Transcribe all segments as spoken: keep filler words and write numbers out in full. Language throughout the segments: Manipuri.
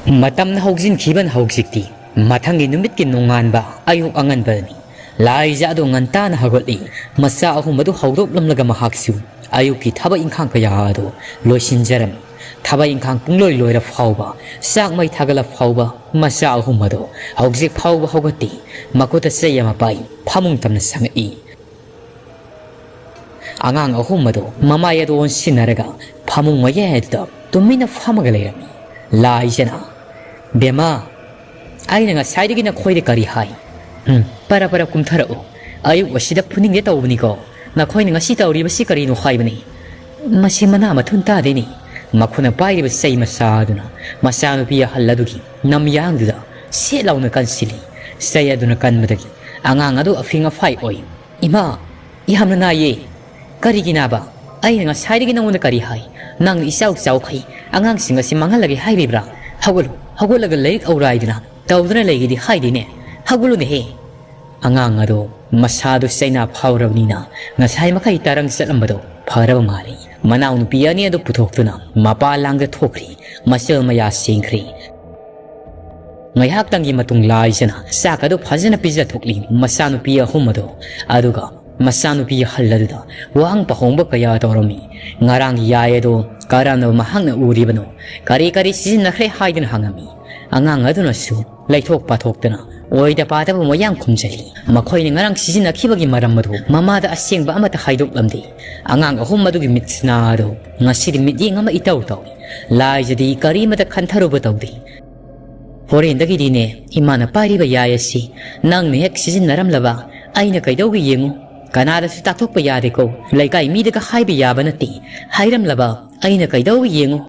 ꯃꯇꯝꯅ ꯍꯧꯖꯤꯟꯈꯤꯕꯅ ꯍꯧꯖꯤꯛꯇꯤ ꯃꯊꯪꯒꯤ ꯅꯨꯃꯤꯠꯀꯤ ꯅꯣꯡꯉꯥꯟꯕ ꯑꯌꯨꯛ ꯑꯉꯟꯕꯅꯤ꯫ ꯂꯥꯏꯖ ꯑꯗꯨ ꯉꯟꯇꯥꯅ ꯍꯧꯒꯠꯂꯤ꯫ ꯃꯆꯥ ꯑꯍꯨꯝ ꯑꯗꯨ ꯍꯧꯗꯣꯛꯂꯝꯂꯒ ꯃꯍꯥꯛꯁꯨ ꯑꯌꯨꯛꯀꯤ ꯊꯕꯛ ꯏꯪꯈꯥꯡ ꯀꯌꯥ ꯑꯗꯨ ꯂꯣꯏꯁꯤꯟꯖꯔꯝꯃꯤ꯫ ꯊꯕꯛ ꯏꯪꯈꯥꯡ ꯄꯨꯡꯂꯣꯏ ꯂꯣꯏꯔ ꯐꯥꯎꯕ, ꯆꯥꯛ ꯃꯩ ꯊꯥꯒꯠꯂ ꯐꯥꯎꯕ ꯃꯆꯥ ꯑꯍꯨꯝ ꯑꯗꯨ ꯍꯧꯖꯤꯛ ꯐꯥꯎꯕ ꯍꯧꯒꯠꯇꯦ꯫ ꯃꯈꯨꯠꯇ ꯆꯩ ꯑꯃ ꯄꯥꯏ, ꯐꯃꯨꯡ ꯇꯝꯅ ꯆꯪꯉꯛꯏ꯫ ꯑꯉꯥꯡ ꯑꯍꯨꯝ ꯑꯗꯨ ꯃꯃꯥꯏ ꯑꯗꯨ ꯑꯣꯟꯁꯤꯟꯅꯔꯒ ꯐꯃꯨꯡ ꯃꯌꯥꯏ ꯑꯗꯨꯗ ꯇꯨꯃꯤꯟꯅ ꯐꯝꯃꯒ ꯂꯩꯔꯝꯃꯤ꯫ ꯂꯥꯏꯖꯅ, "ꯕꯦꯝꯃ, ꯑꯩꯅ ꯉꯁꯥꯏꯗꯒꯤ ꯅꯈꯣꯏꯗ ꯀꯔꯤ ꯍꯥꯏ? ꯎꯝ, ꯄꯔ ꯄꯔ ꯀꯨꯝꯊꯔꯛꯎ꯫ ꯑꯌꯨꯛ ꯑꯁꯤꯗ ꯐꯨꯅꯤꯡꯗꯦ ꯇꯧꯕꯅꯤꯀꯣ꯫ ꯅꯈꯣꯏꯅ ꯉꯁꯤ ꯇꯧꯔꯤꯕꯁꯤ ꯀꯔꯤꯅꯣ ꯍꯥꯏꯕꯅꯤ?" ꯃꯁꯤ ꯃꯅꯥ ꯃꯊꯨꯟ ꯇꯥꯗꯦꯅꯦ꯫ ꯃꯈꯨꯠꯅ ꯄꯥꯏꯔꯤꯕ ꯆꯩ ꯃꯆꯥ ꯑꯗꯨꯅ ꯃꯆꯥꯅꯨꯄꯤ ꯑꯍꯜ ꯑꯗꯨꯒꯤ ꯅꯝꯌꯥꯡꯗꯨꯗ ꯁꯦꯠ ꯂꯥꯎꯅ ꯀꯟꯁꯤꯜꯂꯤ꯫ ꯆꯩ ꯑꯗꯨꯅ ꯀꯟꯕꯗꯒꯤ ꯑꯉꯥꯡ ꯑꯗꯨ ꯑꯐꯤꯡ ꯑꯐꯥꯏ ꯑꯣꯏ꯫ "ꯏꯃꯥ, ꯌꯥꯝꯅ ꯅꯥꯏꯌꯦ꯫" "ꯀꯔꯤꯒꯤ ꯅꯥꯕ? ꯑꯩꯅ ꯉꯁꯥꯏꯗꯒꯤ ꯅꯉꯣꯟꯗ ꯀꯔꯤ ꯍꯥꯏ? ꯅꯪꯅ ꯏꯆꯥꯎ ꯆꯥꯎꯈꯩ ꯑꯉꯥꯡꯁꯤꯡ ꯑꯁꯤ ꯃꯥꯡꯍꯜꯂꯒꯦ ꯍꯥꯏꯔꯤꯕ꯭ꯔꯥ? ꯍꯧꯒꯠꯂꯨ, ꯍꯧꯒꯠꯂꯒ ꯂꯥꯏꯔꯤꯛ ꯑꯧꯔꯥꯏꯗꯅ ꯇꯧꯗꯨꯅ ꯂꯩꯒꯦꯗꯤ ꯍꯥꯏꯗꯦꯅꯦ꯫ ꯍꯧꯒꯠꯂꯨꯅꯦꯍꯦ!" ꯑꯉꯥꯡ ꯑꯗꯣ ꯃꯁꯥꯗꯣ ꯆꯩꯅꯥ ꯐꯥꯎꯔꯕꯅꯤꯅ ꯉꯁꯥꯏ ꯃꯈꯩ ꯇꯔꯪ ꯆꯠꯂꯝꯕꯗꯣ ꯐꯔꯕ ꯃꯥꯜꯂꯤ꯫ ꯃꯅꯥꯎꯅꯨꯄꯤ ꯑꯅꯤ ꯑꯗꯨ ꯄꯨꯊꯣꯛꯇꯨꯅ ꯃꯄꯥ ꯂꯥꯡꯗ ꯊꯣꯛꯈ꯭ꯔꯤ꯫ ꯃꯆꯜ ꯃꯌꯥ ꯁꯦꯡꯈ꯭ꯔꯦ꯫ ꯉꯥꯏꯍꯥꯛꯇꯪꯒꯤ ꯃꯇꯨꯡ ꯂꯥꯏꯖꯅ ꯆꯥꯛ ꯑꯗꯨ ꯐꯖꯅ ꯄꯤꯖꯊꯣꯛꯂꯤ꯫ ꯃꯆꯥꯅꯨꯄꯤ ꯑꯍꯨꯝ ꯑꯗꯣ, ꯑꯗꯨꯒ ꯃꯆꯥꯅꯨꯄꯤ ꯑꯍꯜ ꯑꯗꯨꯗ ꯋꯥꯍꯪ ꯄꯥꯍꯣꯡꯕ ꯀꯌꯥ ꯇꯧꯔꯝꯃꯤ꯫ ꯉꯔꯥꯡꯒꯤ ꯌꯥꯏ ꯑꯗꯣ ꯀꯔꯝꯅ ꯃꯍꯥꯛꯅ ꯎꯔꯤꯕꯅꯣ? ꯀꯔꯤ ꯀꯔꯤ ꯁꯤꯖꯤꯟꯅꯈ꯭ꯔꯦ ꯍꯥꯏꯗꯨꯅ ꯍꯪꯉꯝꯃꯤ꯫ ꯑꯉꯥꯡ ꯑꯗꯨꯅꯁꯨ ꯂꯩꯊꯣꯛ ꯄꯥꯊꯣꯛꯇꯅ ꯑꯣꯏꯗ ꯄꯥꯗꯕ ꯃꯌꯥꯝ ꯈꯨꯝꯖꯤꯜꯂꯤ꯫ ꯃꯈꯣꯏꯅ ꯉꯔꯥꯡ ꯁꯤꯖꯤꯟꯅꯈꯤꯕꯒꯤ ꯃꯔꯝ ꯑꯗꯨ ꯃꯃꯥꯗ ꯑꯁꯦꯡꯕ ꯑꯃꯠꯇ ꯍꯥꯏꯗꯣꯛꯂꯝꯗꯦ꯫ ꯑꯉꯥꯡ ꯑꯍꯨꯝ ꯑꯗꯨꯒꯤ ꯃꯤꯠꯁꯤꯅ ꯑꯗꯨ ꯉꯁꯤꯗꯤ ꯃꯤꯠꯌꯦꯡ ꯑꯃ ꯏꯇꯧ ꯇꯧꯏ꯫ ꯂꯥꯏꯖꯗꯤ ꯀꯔꯤꯃꯇ ꯈꯟꯊꯔꯨꯕ ꯇꯧꯗꯦ꯫ "ꯍꯣꯔꯦꯟꯗꯒꯤꯗꯤꯅꯦ, ꯏꯃꯥꯅ ꯄꯥꯏꯔꯤꯕ ꯌꯥꯏ ꯑꯁꯤ ꯅꯪꯅ ꯍꯦꯛ ꯁꯤꯖꯤꯟꯅꯔꯝꯂꯕ ꯑꯩꯅ ꯀꯩꯗꯧꯒꯦ ꯌꯦꯡꯉꯨ꯫ ꯀꯅꯥꯗꯁꯨ ꯇꯥꯛꯊꯣꯛꯄ ꯌꯥꯗꯦꯀꯣ꯫ ꯂꯩꯀꯥꯏ ꯃꯤꯗꯒ ꯍꯥꯏꯕ ꯌꯥꯕ ꯅꯠꯇꯦ꯫ ꯍꯥꯏꯔꯝꯂꯕ ꯑꯩꯅ ꯀꯩꯗꯧꯒꯦ ꯌꯦꯡꯉꯨ꯫"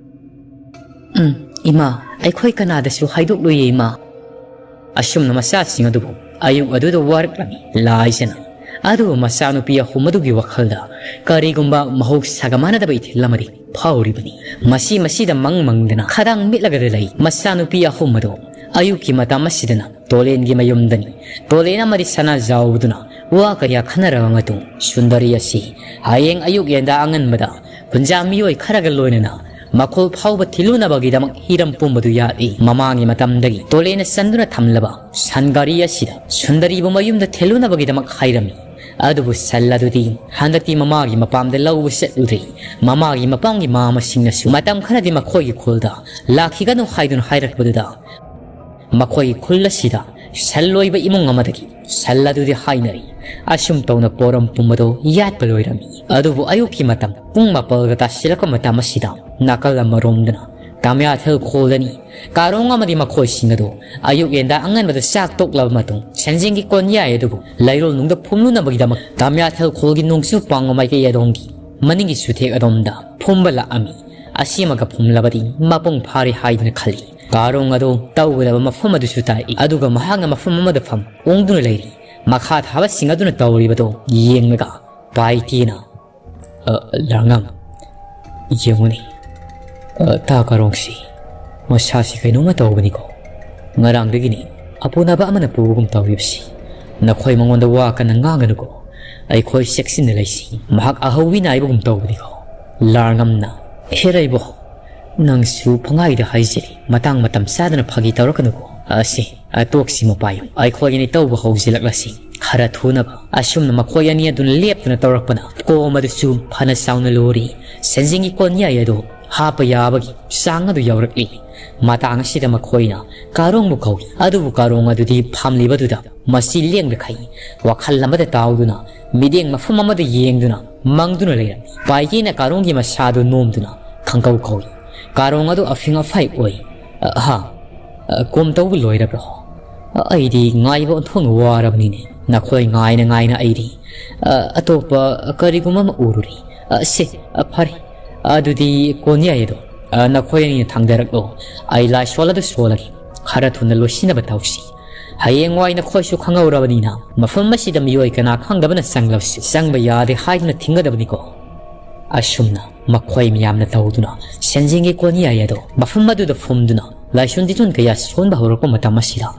"ꯎꯝ, ꯏꯃꯥ, ꯑꯩꯈꯣꯏ ꯀꯅꯥꯗꯁꯨ ꯍꯥꯏꯗꯣꯛꯂꯣꯏꯌꯦ, ꯏꯃꯥ꯫" ꯑꯁꯨꯝꯅ ꯃꯆꯥꯁꯤꯡ ꯑꯗꯨꯕꯨ ꯑꯌꯨꯛ ꯑꯗꯨꯗ ꯋꯥꯔꯛꯂꯝꯃꯤ ꯂꯥꯏꯖꯅ꯫ ꯑꯗꯨꯕꯨ ꯃꯆꯥꯅꯨꯄꯤ ꯑꯍꯨꯝ ꯑꯗꯨꯒꯤ ꯋꯥꯈꯜꯗ ꯀꯔꯤꯒꯨꯝꯕ ꯃꯍꯧꯁꯥꯒ ꯃꯥꯟꯅꯗꯕ ꯏꯊꯤꯜ ꯑꯃꯗꯤ ꯐꯥꯎꯔꯤꯕꯅꯤ꯫ ꯃꯁꯤ ꯃꯁꯤꯗ ꯃꯪ ꯃꯪꯗꯅ ꯈꯗꯥꯡ ꯃꯤꯠꯂꯒꯗ ꯂꯩ꯫ ꯃꯆꯥꯅꯨꯄꯤ ꯑꯍꯨꯝ ꯑꯗꯨ ꯑꯌꯨꯛꯀꯤ ꯃꯇꯝ ꯑꯁꯤꯗꯅ ꯇꯣꯂꯦꯟꯒꯤ ꯃꯌꯨꯝꯗꯅꯤ꯫ ꯇꯣꯂꯦꯟ ꯑꯃꯗꯤ ꯁꯅꯥꯖꯥꯎꯗꯨꯅ ꯋꯥ ꯀꯌꯥ ꯈꯟꯅꯔꯕ ꯃꯇꯨꯡ ꯁꯨꯟꯗꯔꯤ ꯑꯁꯤ ꯍꯌꯦꯡ ꯑꯌꯨꯛ ꯌꯦꯟꯗꯥ ꯑꯉꯟꯕꯗ ꯈꯨꯟꯖꯥ ꯃꯤꯑꯣꯏ ꯈꯔꯒ ꯂꯣꯏꯅꯅ ꯃꯈꯣꯜ ꯐꯥꯎꯕ ꯊꯤꯜꯂꯨꯅꯕꯒꯤꯗꯃꯛ ꯍꯤꯔꯝ ꯄꯨꯝꯕꯗꯨ ꯌꯥꯠꯂꯤ꯫ ꯃꯃꯥꯡꯒꯤ ꯃꯇꯝꯗꯒꯤ ꯇꯣꯂꯦꯅ ꯆꯟꯗꯨꯅ ꯊꯝꯂꯕ ꯁꯟ ꯒꯥꯔꯤ ꯑꯁꯤꯗ ꯁꯨꯟꯗꯔꯤꯕꯨ ꯃꯌꯨꯝꯗ ꯊꯤꯜꯂꯨꯅꯕꯒꯤꯗꯃꯛ ꯍꯥꯏꯔꯝꯃꯤ꯫ ꯑꯗꯨꯕꯨ ꯁꯟ ꯑꯗꯨꯗꯤ ꯍꯟꯗꯛꯇꯤ ꯃꯃꯥꯒꯤ ꯃꯄꯥꯝꯗ ꯂꯧꯕ ꯆꯠꯂꯨꯗ꯭ꯔꯦ꯫ ꯃꯃꯥꯒꯤ ꯃꯄꯥꯝꯒꯤ ꯃꯃꯥꯁꯤꯡꯅꯁꯨ ꯃꯇꯝ ꯈꯔꯗꯤ ꯃꯈꯣꯏꯒꯤ ꯈꯨꯜꯗ ꯂꯥꯛꯈꯤꯒꯅꯨ ꯍꯥꯏꯗꯨꯅ ꯍꯥꯏꯔꯛꯄꯗꯨꯗ ꯃꯈꯣꯏꯒꯤ ꯈꯨꯜ ꯑꯁꯤꯗ ꯁꯟ ꯂꯣꯏꯕ ꯏꯃꯨꯡ ꯑꯃꯗꯒꯤ ꯁꯟ ꯑꯗꯨꯗꯤ ꯍꯥꯏꯅꯔꯤ꯫ ꯑꯁꯨꯝ ꯇꯧꯅ ꯄꯣꯔꯝ ꯄꯨꯝꯕꯗꯣ ꯌꯥꯠꯄ ꯂꯣꯏꯔꯝꯃꯤ꯫ ꯑꯗꯨꯕꯨ ꯑꯌꯨꯛꯀꯤ ꯃꯇꯝ ꯄꯨꯡ ꯃꯥꯄꯜꯒ ꯇꯥꯁꯤꯜꯂꯛꯄ ꯃꯇꯝ ꯑꯁꯤꯗ ꯅꯥꯀꯜ ꯑꯃꯔꯣꯝꯗꯅ ꯇꯥꯃꯤꯌꯥꯊꯦꯜ ꯈꯣꯜꯗꯅꯤ꯫ ꯀꯥꯔꯣꯡ ꯑꯃꯗꯤ ꯃꯈꯣꯏꯁꯤꯡ ꯑꯗꯨ ꯑꯌꯨꯛ ꯌꯦꯟꯗꯥ ꯑꯉꯟꯕꯗ ꯆꯥꯛ ꯇꯣꯛꯂꯕ ꯃꯇꯨꯡ ꯁꯟꯖꯦꯡꯒꯤ ꯀꯣꯟꯌꯥꯏ ꯑꯗꯨꯕꯨ ꯂꯩꯔꯣꯜ ꯅꯨꯡꯗ ꯐꯨꯝꯂꯨꯅꯕꯒꯤꯗꯃꯛ ꯇꯥꯃꯤꯌꯥꯊꯦꯜ ꯈꯣꯜꯒꯤ ꯅꯣꯡꯆꯨꯞ ꯄꯥꯡꯕ ꯃꯥꯏꯀꯩ ꯑꯗꯣꯝꯒꯤ ꯃꯅꯤꯡꯒꯤ ꯆꯨꯊꯦꯛ ꯑꯗꯣꯝꯗ ꯐꯨꯝꯕ ꯂꯥꯛꯑꯝꯃꯤ꯫ ꯑꯁꯤꯃꯒ ꯐꯨꯝꯂꯕꯗꯤ ꯃꯄꯨꯡ ꯐꯥꯔꯦ ꯍꯥꯏꯗꯨꯅ ꯈꯜꯂꯤ꯫ ꯀꯥꯔꯣꯡ ꯑꯗꯨ ꯇꯧꯒꯗꯕ ꯃꯐꯝ ꯑꯗꯨꯁꯨ ꯇꯥꯛꯏ꯫ ꯑꯗꯨꯒ ꯃꯍꯥꯛꯅ ꯃꯐꯝ ꯑꯃꯗ ꯐꯝ ꯑꯣꯡꯗꯨꯅ ꯂꯩꯔꯤ꯫ ꯃꯈꯥ ꯊꯥꯕꯁꯤꯡ ꯑꯗꯨꯅ ꯇꯧꯔꯤꯕꯗꯨ ꯌꯦꯡꯂꯒ ꯄꯥꯏꯇꯦꯅ, "ꯑ, ꯂꯥꯡꯉꯝ, ꯌꯦꯡꯉꯨꯅꯦ꯫ ꯑ, ꯇꯥ ꯀꯥꯔꯣꯡꯁꯤ ꯃꯁꯥꯁꯤ ꯀꯩꯅꯣꯝꯃ ꯇꯧꯕꯅꯤꯀꯣ꯫ ꯉꯔꯥꯡꯗꯒꯤꯅꯤ ꯑꯄꯨꯅꯕ ꯑꯃꯅ ꯄꯨꯕꯒꯨꯝ ꯇꯧꯔꯤꯕꯁꯤ꯫ ꯅꯈꯣꯏ ꯃꯉꯣꯟꯗ ꯋꯥ ꯀꯟꯅ ꯉꯥꯡꯒꯅꯨꯀꯣ꯫ ꯑꯩꯈꯣꯏ ꯆꯦꯛꯁꯤꯟꯅ ꯂꯩꯁꯤ꯫ ꯃꯍꯥꯛ ꯑꯍꯧꯕꯤ ꯅꯥꯏꯕꯒꯨꯝ ꯇꯧꯕꯅꯤꯀꯣ, ꯂꯥꯡꯉꯝꯅ꯫ ꯍꯦꯔꯩꯕꯣ, ꯅꯪꯁꯨ ꯄꯪꯍꯥꯏꯗ ꯍꯥꯏꯖꯤꯜꯂꯤ꯫ ꯃꯇꯥꯡ ꯃꯇꯝ ꯆꯥꯗꯅ ꯐꯥꯒꯤ ꯇꯧꯔꯛꯀꯅꯨꯀꯣ꯫ ꯑꯁꯤ, ꯑ, ꯇꯣꯛꯁꯤ ꯃꯄꯥꯏꯌꯨ꯫ ꯑꯩꯈꯣꯏꯒꯤꯅꯤ ꯇꯧꯕ ꯍꯧꯖꯤꯜꯂꯛꯂꯁꯤ ꯈꯔ ꯊꯨꯅꯕ꯫" ꯑꯁꯨꯝꯅ ꯃꯈꯣꯏ ꯑꯅꯤ ꯑꯗꯨꯅ ꯂꯦꯞꯇꯅ ꯇꯧꯔꯛꯄꯅ ꯀꯣꯝ ꯑꯗꯨꯁꯨ ꯐꯅ ꯆꯥꯎꯅ ꯂꯨꯔꯤ꯫ ꯁꯦꯟꯖꯤꯡꯒꯤ ꯀꯣꯟꯌꯥꯏ ꯑꯗꯨ ꯍꯥꯞꯄ ꯌꯥꯕꯒꯤ ꯆꯥꯡ ꯑꯗꯨ ꯌꯧꯔꯛꯂꯤ꯫ ꯃꯇꯥꯡ ꯑꯁꯤꯗ ꯃꯈꯣꯏꯅ ꯀꯥꯔꯣꯡꯕꯨ ꯀꯧꯏ꯫ ꯑꯗꯨꯕꯨ ꯀꯥꯔꯣꯡ ꯑꯗꯨꯗꯤ ꯐꯝꯂꯤꯕꯗꯨꯗ ꯃꯁꯤ ꯂꯦꯡꯗꯈꯩ ꯋꯥꯈꯜ ꯑꯃꯗ ꯇꯥꯎꯗꯨꯅ ꯃꯤꯠꯌꯦꯡ ꯃꯐꯝ ꯑꯃꯗ ꯌꯦꯡꯗꯨꯅ ꯃꯪꯗꯨꯅ ꯂꯩꯔꯝꯃꯤ꯫ ꯄꯥꯏꯀꯦꯅ ꯀꯥꯔꯣꯡꯒꯤ ꯃꯁꯥꯗꯨ ꯅꯣꯝꯗꯨꯅ ꯈꯪꯀꯧ ꯀꯧꯏ꯫ ꯀꯥꯔꯣꯡ ꯑꯗꯨ ꯑꯐꯤꯡ ꯑꯐꯥꯏ ꯑꯣꯏ꯫ "ꯑ, ꯍꯥ? ꯑ, ꯀꯣꯝ ꯇꯧꯕ ꯂꯣꯏꯔꯕ꯭ꯔꯣ? ꯑ, ꯑꯩꯗꯤ ꯉꯥꯏꯕ ꯑꯣꯟꯊꯣꯛꯅ ꯋꯥꯔꯕꯅꯤꯅꯦ꯫ ꯅꯈꯣꯏ ꯉꯥꯏꯅ ꯉꯥꯏꯅ ꯑꯩꯗꯤ, ꯑ, ꯑꯇꯣꯞꯄ ꯀꯔꯤꯒꯨꯝꯕ ꯑꯃ ꯎꯔꯨꯔꯦ꯫ ꯑ, ꯁꯦ, ꯑ, ꯐꯔꯦ꯫ ꯑꯗꯨꯗꯤ ꯀꯣꯟꯌꯥꯏ ꯑꯗꯣ, ꯑ, ꯅꯈꯣꯏ ꯑꯅꯤꯅ ꯊꯥꯡꯗꯔꯛꯂꯣ꯫ ꯑꯩ ꯂꯥꯏ ꯁꯣꯜ ꯑꯗꯨ ꯁꯣꯜꯂꯒꯦ꯫ ꯈꯔ ꯊꯨꯅ ꯂꯣꯏꯁꯤꯟꯅꯕ ꯇꯧꯁꯤ꯫ ꯍꯌꯦꯡꯋꯥꯏ ꯅꯈꯣꯏꯁꯨ ꯈꯪꯍꯧꯔꯕꯅꯤꯅ ꯃꯐꯝ ꯑꯁꯤꯗ ꯃꯤꯑꯣꯏ ꯀꯅꯥ ꯈꯪꯗꯕꯅ ꯆꯪꯂꯕꯁꯨ ꯆꯪꯕ ꯌꯥꯗꯦ ꯍꯥꯏꯗꯨꯅ ꯊꯤꯡꯒꯗꯕꯅꯤꯀꯣ꯫" ꯑꯁꯨꯝꯅ ꯃꯈꯣꯏ ꯃꯌꯥꯝꯅ ꯇꯧꯗꯨꯅ ꯁꯦꯟꯖꯦꯡꯒꯤ ꯀꯣꯟꯌꯥꯏ ꯑꯗꯣ ꯃꯐꯝ ꯑꯗꯨꯗ ꯐꯨꯝꯗꯨꯅ ꯂꯥꯏꯁꯣꯟ ꯇꯤꯊꯣꯟ ꯀꯌꯥ ꯁꯣꯟꯕ ꯍꯧꯔꯛꯄ ꯃꯇꯝ ꯑꯁꯤꯗ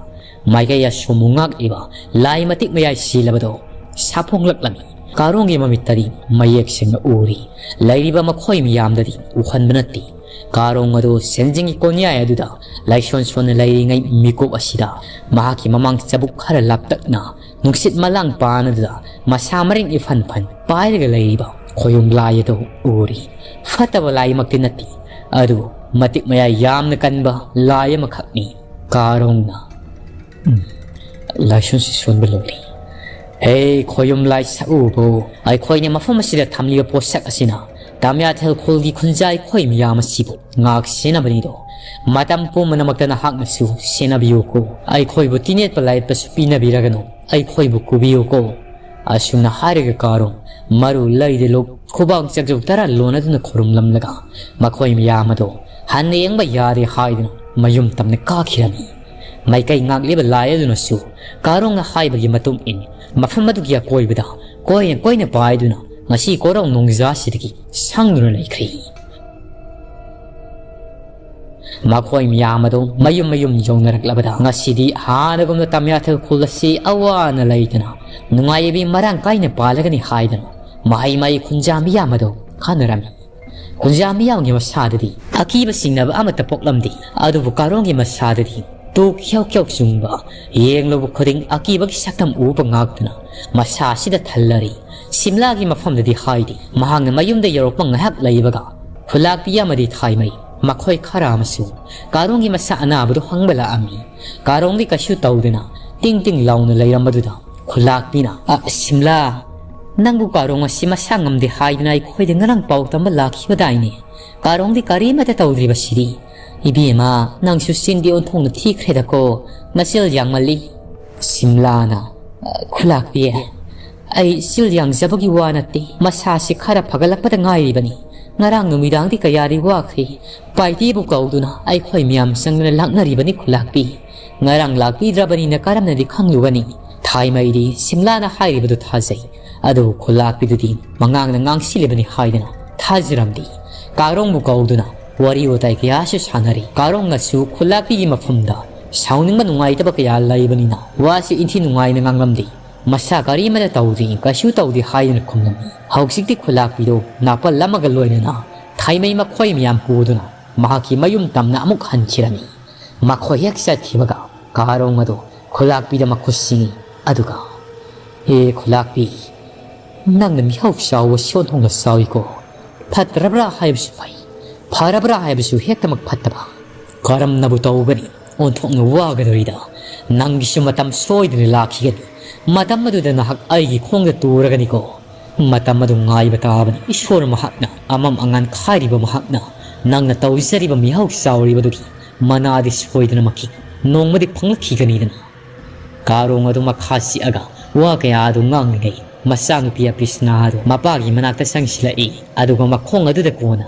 ꯃꯥꯏꯀꯩ ꯑꯁꯣꯝꯕꯨ ꯉꯥꯛꯂꯤꯕ ꯂꯥꯏ ꯃꯇꯤꯛ ꯃꯌꯥꯏ ꯁꯤꯜꯂꯕꯗꯣ ꯁꯥꯐꯣꯡꯂꯛꯂꯝꯃꯤ꯫ ꯀꯥꯔꯣꯡꯒꯤ ꯃꯃꯤꯠꯇꯗꯤ ꯃꯌꯦꯛ ꯁꯦꯡꯅ ꯎꯔꯤ꯫ ꯂꯩꯔꯤꯕ ꯃꯈꯣꯏ ꯃꯤꯌꯥꯝꯗꯗꯤ ꯎꯍꯟꯕ ꯅꯠꯇꯦ꯫ ꯀꯥꯔꯣꯡ ꯑꯗꯨ ꯁꯦꯟꯖꯤꯡꯒꯤ ꯀꯣꯟꯌꯥꯏ ꯑꯗꯨꯗ ꯂꯥꯏꯁꯣꯟ ꯁꯣꯟꯅ ꯂꯩꯔꯤꯉꯩ ꯃꯤꯀꯨꯞ ꯑꯁꯤꯗ ꯃꯍꯥꯛꯀꯤ ꯃꯃꯥꯡ ꯆꯕꯨꯛ ꯈꯔ ꯂꯥꯞꯇꯛꯅ ꯅꯨꯡꯁꯤꯠ ꯃꯂꯥꯡ ꯄꯥꯅꯗꯨꯗ ꯃꯁꯥ ꯃꯔꯤꯡ ꯏꯐꯟ ꯐꯟ ꯄꯥꯏꯔꯒ ꯂꯩꯔꯤꯕ ꯈꯣꯌꯨꯝ ꯂꯥꯏ ꯑꯗꯨ ꯎꯔꯤ꯫ ꯐꯠꯇꯕ ꯂꯥꯏꯃꯛꯇꯤ ꯅꯠꯇꯦ, ꯑꯗꯨꯕꯨ ꯃꯇꯤꯛ ꯃꯌꯥꯏ ꯌꯥꯝꯅ ꯀꯟꯕ ꯂꯥꯏ ꯑꯃꯈꯛꯅꯤ꯫ ꯀꯥꯔꯣꯡꯅ ꯎꯝ, ꯂꯥꯏꯁꯣꯟꯁꯤ ꯁꯣꯟꯕ ꯂꯣꯏꯔꯦ꯫ ꯍꯦ ꯈꯣꯌꯨꯝ ꯂꯥꯏ ꯁꯛꯎꯕꯣ, ꯑꯩꯈꯣꯏꯅ ꯃꯐꯝ ꯑꯁꯤꯗ ꯊꯝꯂꯤꯕ ꯄꯣꯠꯁꯛ ꯑꯁꯤꯅ ꯇꯥꯃꯤꯌꯥꯊꯦꯜ ꯈꯨꯜꯒꯤ ꯈꯨꯟꯖꯥ ꯑꯩꯈꯣꯏ ꯃꯤꯌꯥꯝ ꯑꯁꯤꯕꯨ ꯉꯥꯛ ꯁꯦꯟꯅꯕꯅꯤꯗꯣ꯫ ꯃꯇꯝ ꯄꯨꯝꯅꯃꯛꯇ ꯅꯍꯥꯛꯅꯁꯨ ꯁꯦꯟꯅꯕꯤꯌꯨꯀꯣ꯫ ꯑꯩꯈꯣꯏꯕꯨ ꯇꯤꯅꯦꯠꯄ ꯂꯥꯏꯠꯄꯁꯨ ꯄꯤꯅꯕꯤꯔꯒꯅꯨ꯫ ꯑꯩꯈꯣꯏꯕꯨ ꯀꯨꯕꯤꯌꯨꯀꯣ꯫ ꯑꯁꯨꯝꯅ ꯍꯥꯏꯔꯒ ꯀꯥꯔꯣꯡ ꯃꯔꯨ ꯂꯩꯗ ꯂꯨꯞ ꯈꯨꯕꯥꯛ ꯆꯥꯛꯖꯧ ꯇꯔꯥ ꯂꯣꯟꯅꯗꯨꯅ ꯈꯨꯔꯨꯝꯂꯝꯂꯒ ꯃꯈꯣꯏ ꯃꯌꯥꯝ ꯑꯗꯣ ꯍꯟꯅ ꯌꯦꯡꯕ ꯌꯥꯗꯦ ꯍꯥꯏꯗꯨꯅ ꯃꯌꯨꯝ ꯇꯝꯅ ꯀꯥꯈꯤꯔꯝꯃꯤ꯫ ꯃꯥꯏꯀꯩ ꯉꯥꯛꯂꯤꯕ ꯂꯥꯏ ꯑꯗꯨꯅꯁꯨ ꯀꯥꯔꯣꯡꯅ ꯍꯥꯏꯕꯒꯤ ꯃꯇꯨꯡ ꯏꯟ ꯃꯐꯝ ꯑꯗꯨꯒꯤ ꯑꯀꯣꯏꯕꯗ ꯀꯣꯏꯅ ꯀꯣꯏꯅ ꯄꯥꯏꯗꯨꯅ ꯉꯁꯤ ꯀꯣꯔꯧ ꯅꯣꯡꯖꯥꯁꯤꯗꯒꯤ ꯁꯪꯗꯨꯅ ꯂꯩꯈ꯭ꯔꯦ꯫ ꯃꯈꯣꯏ ꯃꯌꯥꯝ ꯑꯗꯨ ꯃꯌꯨꯝ ꯃꯌꯨꯝ ꯌꯧꯅꯔꯛꯂꯕꯗ ꯉꯁꯤꯗꯤ ꯍꯥꯟꯅꯒꯨꯝꯅ ꯇꯝꯌꯥꯊꯦꯜ ꯈꯨꯜ ꯑꯁꯤ ꯑꯋꯥ ꯑꯅꯥ ꯂꯩꯇꯅ ꯅꯨꯡꯉꯥꯏꯕꯤ ꯃꯔꯥꯡ ꯀꯥꯏꯅ ꯄꯥꯜꯂꯒꯅꯤ ꯍꯥꯏꯗꯨꯅ ꯃꯍꯩ ꯃꯍꯩ ꯈꯨꯟꯖꯥ ꯃꯤꯌꯥꯝ ꯑꯗꯨ ꯈꯟꯅꯔꯝꯃꯤ꯫ ꯈꯨꯟꯖꯥ ꯃꯤꯌꯥꯝꯒꯤ ꯃꯁꯥꯗꯗꯤ ꯑꯀꯤꯕ ꯆꯤꯡꯅꯕ ꯑꯃꯠꯇ ꯄꯣꯛꯂꯝꯗꯦ, ꯑꯗꯨꯕꯨ ꯀꯥꯔꯣꯡꯒꯤ ꯃꯁꯥꯗꯗꯤ ꯇꯨ ꯈ꯭ꯌꯧ ꯈ꯭ꯌꯧ ꯆꯨꯡꯕ, ꯌꯦꯡꯂꯨꯕ ꯈꯨꯗꯤꯡ ꯑꯀꯤꯕꯒꯤ ꯁꯛꯇꯝ ꯎꯕ ꯉꯥꯛꯇꯅ ꯃꯁꯥ ꯑꯁꯤꯗ ꯊꯜꯂꯔꯤ꯫ ꯁꯤꯝꯂꯥꯒꯤ ꯃꯐꯝꯗꯗꯤ ꯍꯥꯏꯗꯦ꯫ ꯃꯍꯥꯛꯅ ꯃꯌꯨꯝꯗ ꯌꯧꯔꯛꯄ ꯉꯥꯏꯍꯥꯛ ꯂꯩꯕꯒ ꯈꯨꯂꯥꯛꯄꯤ ꯑꯃꯗꯤ ꯊꯥꯏꯃꯩ ꯃꯈꯣꯏ ꯈꯔ ꯑꯃꯁꯨ ꯀꯥꯔꯣꯡꯒꯤ ꯃꯁꯥ ꯑꯅꯥꯕꯗꯨ ꯍꯪꯕ ꯂꯥꯛꯑꯝꯃꯤ꯫ ꯀꯥꯔꯣꯡꯗꯤ ꯀꯩꯁꯨ ꯇꯧꯗꯅ ꯇꯤꯡ ꯇꯤꯡ ꯂꯥꯎꯅ ꯂꯩꯔꯝꯕꯗꯨꯗ ꯈꯨꯂꯥꯛꯄꯤꯅ, "ꯑ, ꯁꯤꯝꯂꯥ, ꯅꯪꯕꯨ ꯀꯥꯔꯣꯡ ꯑꯁꯤ ꯃꯁꯥ ꯉꯝꯗꯦ ꯍꯥꯏꯗꯨꯅ ꯑꯩꯈꯣꯏꯗ ꯉꯔꯥꯡ ꯄꯥꯎ ꯇꯝꯕ ꯂꯥꯛꯈꯤꯕꯗꯥꯏꯅꯦ? ꯀꯥꯔꯣꯡꯗꯤ ꯀꯔꯤꯃꯠꯇ ꯇꯧꯗ꯭ꯔꯤꯕꯁꯤꯗꯤ꯫ ꯏꯕꯦꯝꯃ, ꯅꯪꯁꯨ ꯆꯤꯟꯗꯤ ꯑꯣꯟꯊꯣꯛꯅ ꯊꯤꯈ꯭ꯔꯦꯗꯀꯣ, ꯅꯆꯤꯜ ꯌꯥꯡꯃꯜꯂꯤ꯫" ꯁꯤꯝꯂꯥꯅ, "ꯑ, ꯈꯨꯂꯥꯛꯄꯤ, ꯑꯩ ꯆꯤꯜ ꯌꯥꯡꯖꯕꯒꯤ ꯋꯥ ꯅꯠꯇꯦ, ꯃꯁꯥꯁꯤ ꯈꯔ ꯐꯒꯠꯂꯛꯄꯗ ꯉꯥꯏꯔꯤꯕꯅꯤ꯫ ꯉꯔꯥꯡ ꯅꯨꯃꯤꯗꯥꯡꯗꯤ ꯀꯌꯥꯗꯤ ꯋꯥꯈ꯭ꯔꯦ꯫ ꯄꯥꯏꯇꯦꯕꯨ ꯀꯧꯗꯨꯅ ꯑꯩꯈꯣꯏ ꯃꯌꯥꯝ ꯆꯪꯗꯨꯅ ꯂꯥꯛꯅꯔꯤꯕꯅꯤ ꯈꯨꯂꯥꯛꯄꯤ꯫ ꯉꯔꯥꯡ ꯂꯥꯛꯄꯤꯗ꯭ꯔꯕꯅꯤꯅ ꯀꯔꯝꯅꯗꯤ ꯈꯪꯂꯨꯒꯅꯤ?" ꯊꯥꯏꯃꯩꯗꯤ ꯁꯤꯝꯂꯥꯅ ꯍꯥꯏꯔꯤꯕꯗꯨ ꯊꯥꯖꯩ, ꯑꯗꯨꯕꯨ ꯈꯨꯂꯥꯛꯄꯤꯗꯨꯗꯤ ꯃꯉꯥꯡꯅ ꯉꯥꯡꯁꯤꯜꯂꯤꯕꯅꯤ ꯍꯥꯏꯗꯅ ꯊꯥꯖꯔꯝꯗꯦ꯫ ꯀꯥꯔꯣꯡꯕꯨ ꯀꯧꯗꯨꯅ ꯋꯥꯔꯤ ꯋꯥꯇꯥꯏ ꯀꯌꯥꯁꯨ ꯁꯥꯟꯅꯔꯤ꯫ ꯀꯥꯔꯣꯡꯅꯁꯨ ꯈꯨꯂꯥꯛꯄꯤꯒꯤ ꯃꯐꯝꯗ ꯁꯥꯎꯅꯤꯡꯕ ꯅꯨꯡꯉꯥꯏꯇꯕ ꯀꯌꯥ ꯂꯩꯕꯅꯤꯅ ꯋꯥꯁꯨ ꯏꯟꯊꯤ ꯅꯨꯡꯉꯥꯏꯅ ꯉꯥꯡꯂꯝꯗꯦ꯫ ꯃꯁꯥ ꯀꯔꯤꯃꯠꯇ ꯇꯧꯗꯦ, ꯀꯩꯁꯨ ꯇꯧꯗꯦ ꯍꯥꯏꯗꯨꯅ ꯈꯨꯝꯂꯝꯃꯤ꯫ ꯍꯧꯖꯤꯛꯇꯤ ꯈꯨꯂꯥꯛꯄꯤꯗꯣ ꯅꯥꯄꯜ ꯑꯃꯒ ꯂꯣꯏꯅꯅ ꯊꯥꯏꯃꯩ ꯃꯈꯣꯏ ꯃꯌꯥꯝ ꯄꯨꯗꯨꯅ ꯃꯍꯥꯛꯀꯤ ꯃꯌꯨꯝ ꯇꯝꯅ ꯑꯃꯨꯛ ꯍꯟꯈꯤꯔꯝꯃꯤ꯫ ꯃꯈꯣꯏ ꯍꯦꯛ ꯆꯠꯈꯤꯕꯒ ꯀꯥꯔꯣꯡ ꯑꯗꯨ ꯈꯨꯂꯥꯛꯄꯤꯗ ꯃꯈꯨꯠ ꯁꯤꯡꯏ, ꯑꯗꯨꯒ, "ꯍꯦ ꯈꯨꯂꯥꯛꯄꯤ, ꯅꯪꯅ ꯃꯤꯍꯧ ꯆꯥꯎꯕ ꯁꯤꯑꯣꯟꯊꯣꯛꯅ ꯆꯥꯎꯏꯀꯣ꯫ ꯐꯠꯇ꯭ꯔꯕ꯭ꯔꯥ ꯍꯥꯏꯕꯁꯨ ꯐꯩ, ꯐꯔꯕ꯭ꯔꯥ ꯍꯥꯏꯕꯁꯨ ꯍꯦꯛꯇꯃꯛ ꯐꯠꯇꯕ꯫ ꯀꯔꯝꯅꯕꯨ ꯇꯧꯒꯅꯤ? ꯑꯣꯟꯊꯣꯛꯅ ꯋꯥꯒꯗꯧꯔꯤꯗ꯫ ꯅꯪꯒꯤꯁꯨ ꯃꯇꯝ ꯁꯣꯏꯗꯅ ꯂꯥꯛꯈꯤꯒꯅꯤ꯫ ꯃꯇꯝ ꯑꯗꯨꯗ ꯅꯍꯥꯛ ꯑꯩꯒꯤ ꯈꯣꯡꯗ ꯇꯨꯔꯒꯅꯤꯀꯣ꯫ ꯃꯇꯝ ꯑꯗꯨ ꯉꯥꯏꯕ ꯇꯥꯕꯅꯤ꯫ ꯏꯁꯣꯔ ꯃꯍꯥꯛꯅ ꯑꯃꯝ ꯑꯉꯥꯟ ꯈꯥꯏꯔꯤꯕ ꯃꯍꯥꯛꯅ ꯅꯪꯅ ꯇꯧꯖꯔꯤꯕ ꯃꯤꯍꯧ ꯆꯥꯎꯔꯤꯕꯗꯨꯒꯤ ꯃꯅꯥꯗꯤ ꯁꯣꯏꯗꯅꯃꯛꯀꯤ ꯅꯣꯡꯃꯗꯤ ꯐꯪꯂꯛꯈꯤꯒꯅꯤꯗꯅ꯫" ꯀꯥꯔꯣꯡ ꯑꯗꯨ ꯃꯈꯥ ꯆꯤꯛꯑꯒ ꯋꯥ ꯀꯌꯥ ꯑꯗꯨ ꯉꯥꯡꯂꯤꯉꯩ, ꯃꯆꯥꯅꯨꯄꯤ ꯑꯄꯤꯁꯅꯥ ꯑꯗꯨ ꯃꯄꯥꯒꯤ ꯃꯅꯥꯛꯇ ꯆꯪꯁꯤꯜꯂꯛꯏ꯫ ꯑꯗꯨꯒ ꯃꯈꯣꯡ ꯑꯗꯨꯗ ꯀꯣꯟꯅ,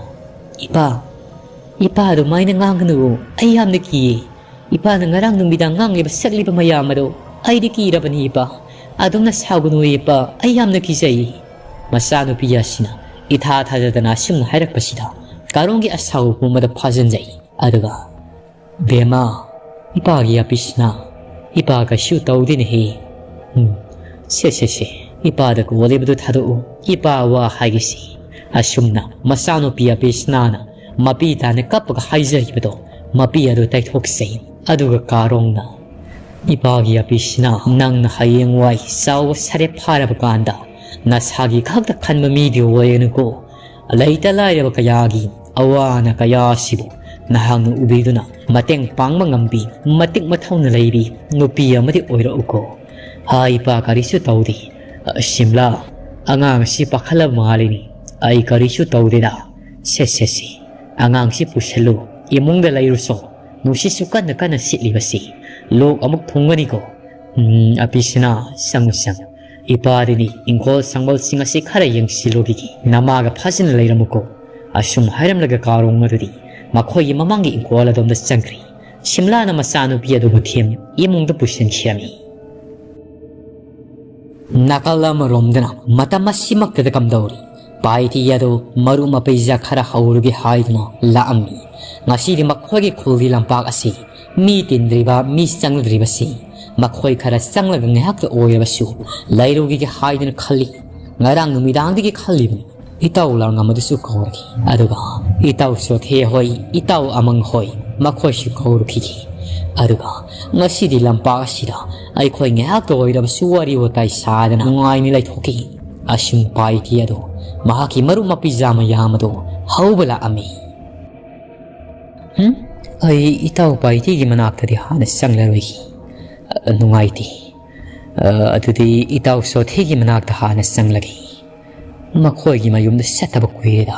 "ꯏꯄꯥ, ꯏꯄꯥ ꯑꯗꯨꯃꯥꯏꯅ ꯉꯥꯡꯒꯅꯨ, ꯑꯩ ꯌꯥꯝꯅ ꯀꯤꯌꯦ꯫ ꯏꯄꯥꯅ ꯉꯔꯥꯡ ꯅꯨꯃꯤꯗꯥꯡ ꯉꯥꯡꯂꯤꯕ ꯁꯛꯂꯤꯕ ꯃꯌꯥꯝ ꯑꯗꯣ ꯑꯩꯗꯤ ꯀꯤꯔꯕꯅꯤ ꯏꯄꯥ꯫ ꯑꯗꯨꯝꯅ ꯁꯥꯎꯒꯅꯨ ꯏꯄꯥ, ꯑꯩ ꯌꯥꯝꯅ ꯀꯤꯖꯩ꯫" ꯃꯆꯥꯅꯨꯄꯤ ꯑꯁꯤꯅ ꯏꯊꯥ ꯊꯥꯖꯗꯅ ꯑꯁꯨꯝꯅ ꯍꯥꯏꯔꯛꯄꯁꯤꯗ ꯀꯥꯔꯣꯡꯒꯤ ꯑꯁꯥꯎꯕ ꯄꯨꯝꯕꯗ ꯐꯥꯖꯤꯟꯖꯩ꯫ ꯑꯗꯨꯒ, "ꯕꯦꯝꯃ, ꯏꯄꯥꯒꯤ ꯑꯄꯤꯁꯅꯥ, ꯏꯄꯥ ꯀꯩꯁꯨ ꯇꯧꯗꯦꯅꯦꯍꯦ꯫ ꯎꯝ, ꯁꯦ, ꯁꯦ, ꯁꯦ, ꯏꯄꯥꯗ ꯀꯣꯜꯂꯤꯕꯗꯨ ꯊꯥꯗꯣꯛꯎ, ꯏꯄꯥ ꯋꯥ ꯍꯥꯏꯒꯦꯁꯤ꯫" ꯑꯁꯨꯝꯅ ꯃꯆꯥꯅꯨꯄꯤ ꯑꯄꯤꯁꯅꯥꯅ ꯃꯄꯤ ꯇꯥꯅ ꯀꯞꯄꯒ ꯍꯥꯏꯖꯈꯤꯕꯗꯣ ꯃꯄꯤ ꯑꯗꯨ ꯇꯩꯊꯣꯛꯆꯩ꯫ ꯑꯗꯨꯒ ꯀꯥꯔꯣꯡꯅ, "ꯏꯄꯥꯒꯤ ꯑꯄꯤꯁꯅꯥ, ꯅꯪꯅ ꯍꯌꯦꯡꯋꯥꯏ ꯆꯥꯎꯕ ꯁꯥꯔꯦ ꯐꯥꯔꯕ ꯀꯥꯟꯗ ꯅꯁꯥꯒꯤ ꯈꯛꯇ ꯈꯟꯕ ꯃꯤꯗꯤ ꯑꯣꯏꯒꯅꯨꯀꯣ꯫ ꯂꯩꯇ ꯂꯥꯏꯔꯕ ꯀꯌꯥꯒꯤ ꯑꯋꯥ ꯑꯅꯥ ꯀꯌꯥ ꯑꯁꯤꯕꯨ ꯅꯍꯥꯛꯅ ꯎꯕꯤꯗꯨꯅ ꯃꯇꯦꯡ ꯄꯥꯡꯕ ꯉꯝꯕꯤ, ꯃꯇꯤꯛ ꯃꯊꯧꯅ ꯂꯩꯕꯤ ꯅꯨꯄꯤ ꯑꯃꯗꯤ ꯑꯣꯏꯔꯛꯎꯀꯣ꯫" "ꯍꯥꯏ ꯏꯄꯥ, ꯀꯔꯤꯁꯨ ꯇꯧꯗꯦ꯫ ꯑ, ꯁꯤꯝꯂꯥ, ꯑꯉꯥꯡ ꯑꯁꯤ ꯄꯥꯈꯠꯂꯕ ꯃꯥꯜꯂꯤꯅꯤ꯫ ꯑꯩ ꯀꯔꯤꯁꯨ ꯇꯧꯗꯦꯗ꯫ ꯁꯦ, ꯁꯦ, ꯁꯦ, ꯑꯉꯥꯡꯁꯤ ꯄꯨꯁꯜꯂꯨ, ꯏꯃꯨꯡꯗ ꯂꯩꯔꯨꯁꯣ꯫ ꯅꯨꯡꯁꯤꯠꯁꯨ ꯀꯟꯅ ꯀꯟꯅ ꯁꯤꯠꯂꯤꯕꯁꯤ꯫ ꯂꯣꯛ ꯑꯃꯨꯛ ꯊꯨꯡꯒꯅꯤꯀꯣ꯫ ꯎꯝ, ꯑꯄꯤꯁꯤꯅ, ꯆꯪꯉꯨ, ꯆꯪꯉꯨ꯫ ꯏꯄꯥꯗꯤꯅꯤ ꯏꯪꯈꯣꯜ ꯁꯪꯕꯜꯁꯤꯡ ꯑꯁꯤ ꯈꯔ ꯌꯦꯡꯁꯤꯜꯂꯨꯈꯤꯒꯦ꯫ ꯅꯃꯥꯒ ꯐꯥꯖꯅ ꯂꯩꯔꯝꯃꯨꯀꯣ꯫" ꯑꯁꯨꯝ ꯍꯥꯏꯔꯝꯂꯒ ꯀꯥꯔꯣꯡ ꯑꯗꯨꯗꯤ ꯃꯈꯣꯏꯒꯤ ꯃꯃꯥꯡꯒꯤ ꯏꯪꯈꯣꯜ ꯑꯗꯣꯝꯗ ꯆꯪꯈ꯭ꯔꯦ꯫ ꯁꯤꯝꯂꯥꯅ ꯃꯆꯥꯅꯨꯄꯤ ꯑꯗꯨꯕꯨ ꯊꯦꯝ ꯏꯃꯨꯡꯗ ꯄꯨꯁꯤꯟꯈꯤꯔꯝꯃꯤ꯫ ꯅꯥꯀꯜ ꯑꯃꯔꯣꯝꯗꯅ ꯃꯇꯝ ꯑꯁꯤꯃꯛꯇꯗ ꯀꯝꯗꯧꯔꯤ? ꯄꯥꯏꯊꯤ ꯑꯗꯨ ꯃꯔꯨꯞ ꯃꯄꯩꯖ ꯈꯔ ꯍꯧꯔꯨꯒꯦ ꯍꯥꯏꯗꯨꯅ ꯂꯥꯛꯑꯝꯃꯤ꯫ ꯉꯁꯤꯗꯤ ꯃꯈꯣꯏꯒꯤ ꯈꯨꯜꯒꯤ ꯂꯝꯄꯥꯛ ꯑꯁꯤ ꯃꯤ ꯇꯤꯟꯗ꯭ꯔꯤꯕ, ꯃꯤ ꯆꯪꯗ꯭ꯔꯤꯕꯁꯤ ꯃꯈꯣꯏ ꯈꯔ ꯆꯪꯂꯒ ꯉꯥꯏꯍꯥꯛꯇ ꯑꯣꯏꯔꯕꯁꯨ ꯂꯩꯔꯨꯈꯤꯒꯦ ꯍꯥꯏꯗꯨꯅ ꯈꯜꯂꯤ꯫ ꯉꯔꯥꯡ ꯅꯨꯃꯤꯗꯥꯡꯗꯒꯤ ꯈꯜꯂꯤꯕꯅꯤ꯫ ꯏꯇꯥꯎ ꯂꯥꯡꯉꯝ ꯑꯗꯨꯁꯨ ꯀꯧꯔꯛꯈꯤ꯫ ꯑꯗꯨꯒ ꯏꯇꯥꯎ ꯆꯣꯊꯦ ꯍꯣꯏ, ꯏꯇꯥꯎ ꯑꯃꯪ ꯍꯣꯏ, ꯃꯈꯣꯏꯁꯨ ꯀꯧꯔꯛꯈꯤꯈꯤ꯫ ꯑꯗꯨꯒ ꯉꯁꯤꯗꯤ ꯂꯝꯄꯥꯛ ꯑꯁꯤꯗ ꯑꯩꯈꯣꯏ ꯉꯥꯏꯍꯥꯛꯇ ꯑꯣꯏꯔꯕꯁꯨ ꯋꯥꯔꯤ ꯋꯥꯇꯥꯏ ꯁꯥꯗꯅ ꯅꯨꯡꯉꯥꯏꯅ ꯂꯩꯊꯣꯛꯈꯤ꯫ ꯑꯁꯨꯝ ꯄꯥꯏꯇꯤ ꯑꯗꯨ ꯃꯍꯥꯛꯀꯤ ꯃꯔꯨꯞ ꯃꯄꯤꯖꯥ ꯃꯌꯥꯝ ꯑꯗꯨ ꯍꯧꯕ ꯂꯥꯛꯑꯝꯃꯤ꯫ "ꯍꯨꯝ? ꯑꯩ ꯏꯇꯥꯎ ꯄꯥꯏꯇꯤꯒꯤ ꯃꯅꯥꯛꯇꯗꯤ ꯍꯥꯟꯅ ꯆꯪꯂꯔꯣꯏꯒꯦ꯫ ꯑ, ꯅꯨꯡꯉꯥꯏꯇꯦ꯫ ꯑ, ꯑꯗꯨꯗꯤ ꯏꯇꯥꯎ ꯆꯣꯊꯦꯒꯤ ꯃꯅꯥꯛꯇ ꯍꯥꯟꯅ ꯆꯪꯂꯒꯦ꯫ ꯃꯈꯣꯏꯒꯤ ꯃꯌꯨꯝꯗ ꯆꯠꯇꯕ ꯀꯨꯏꯔꯦꯗ꯫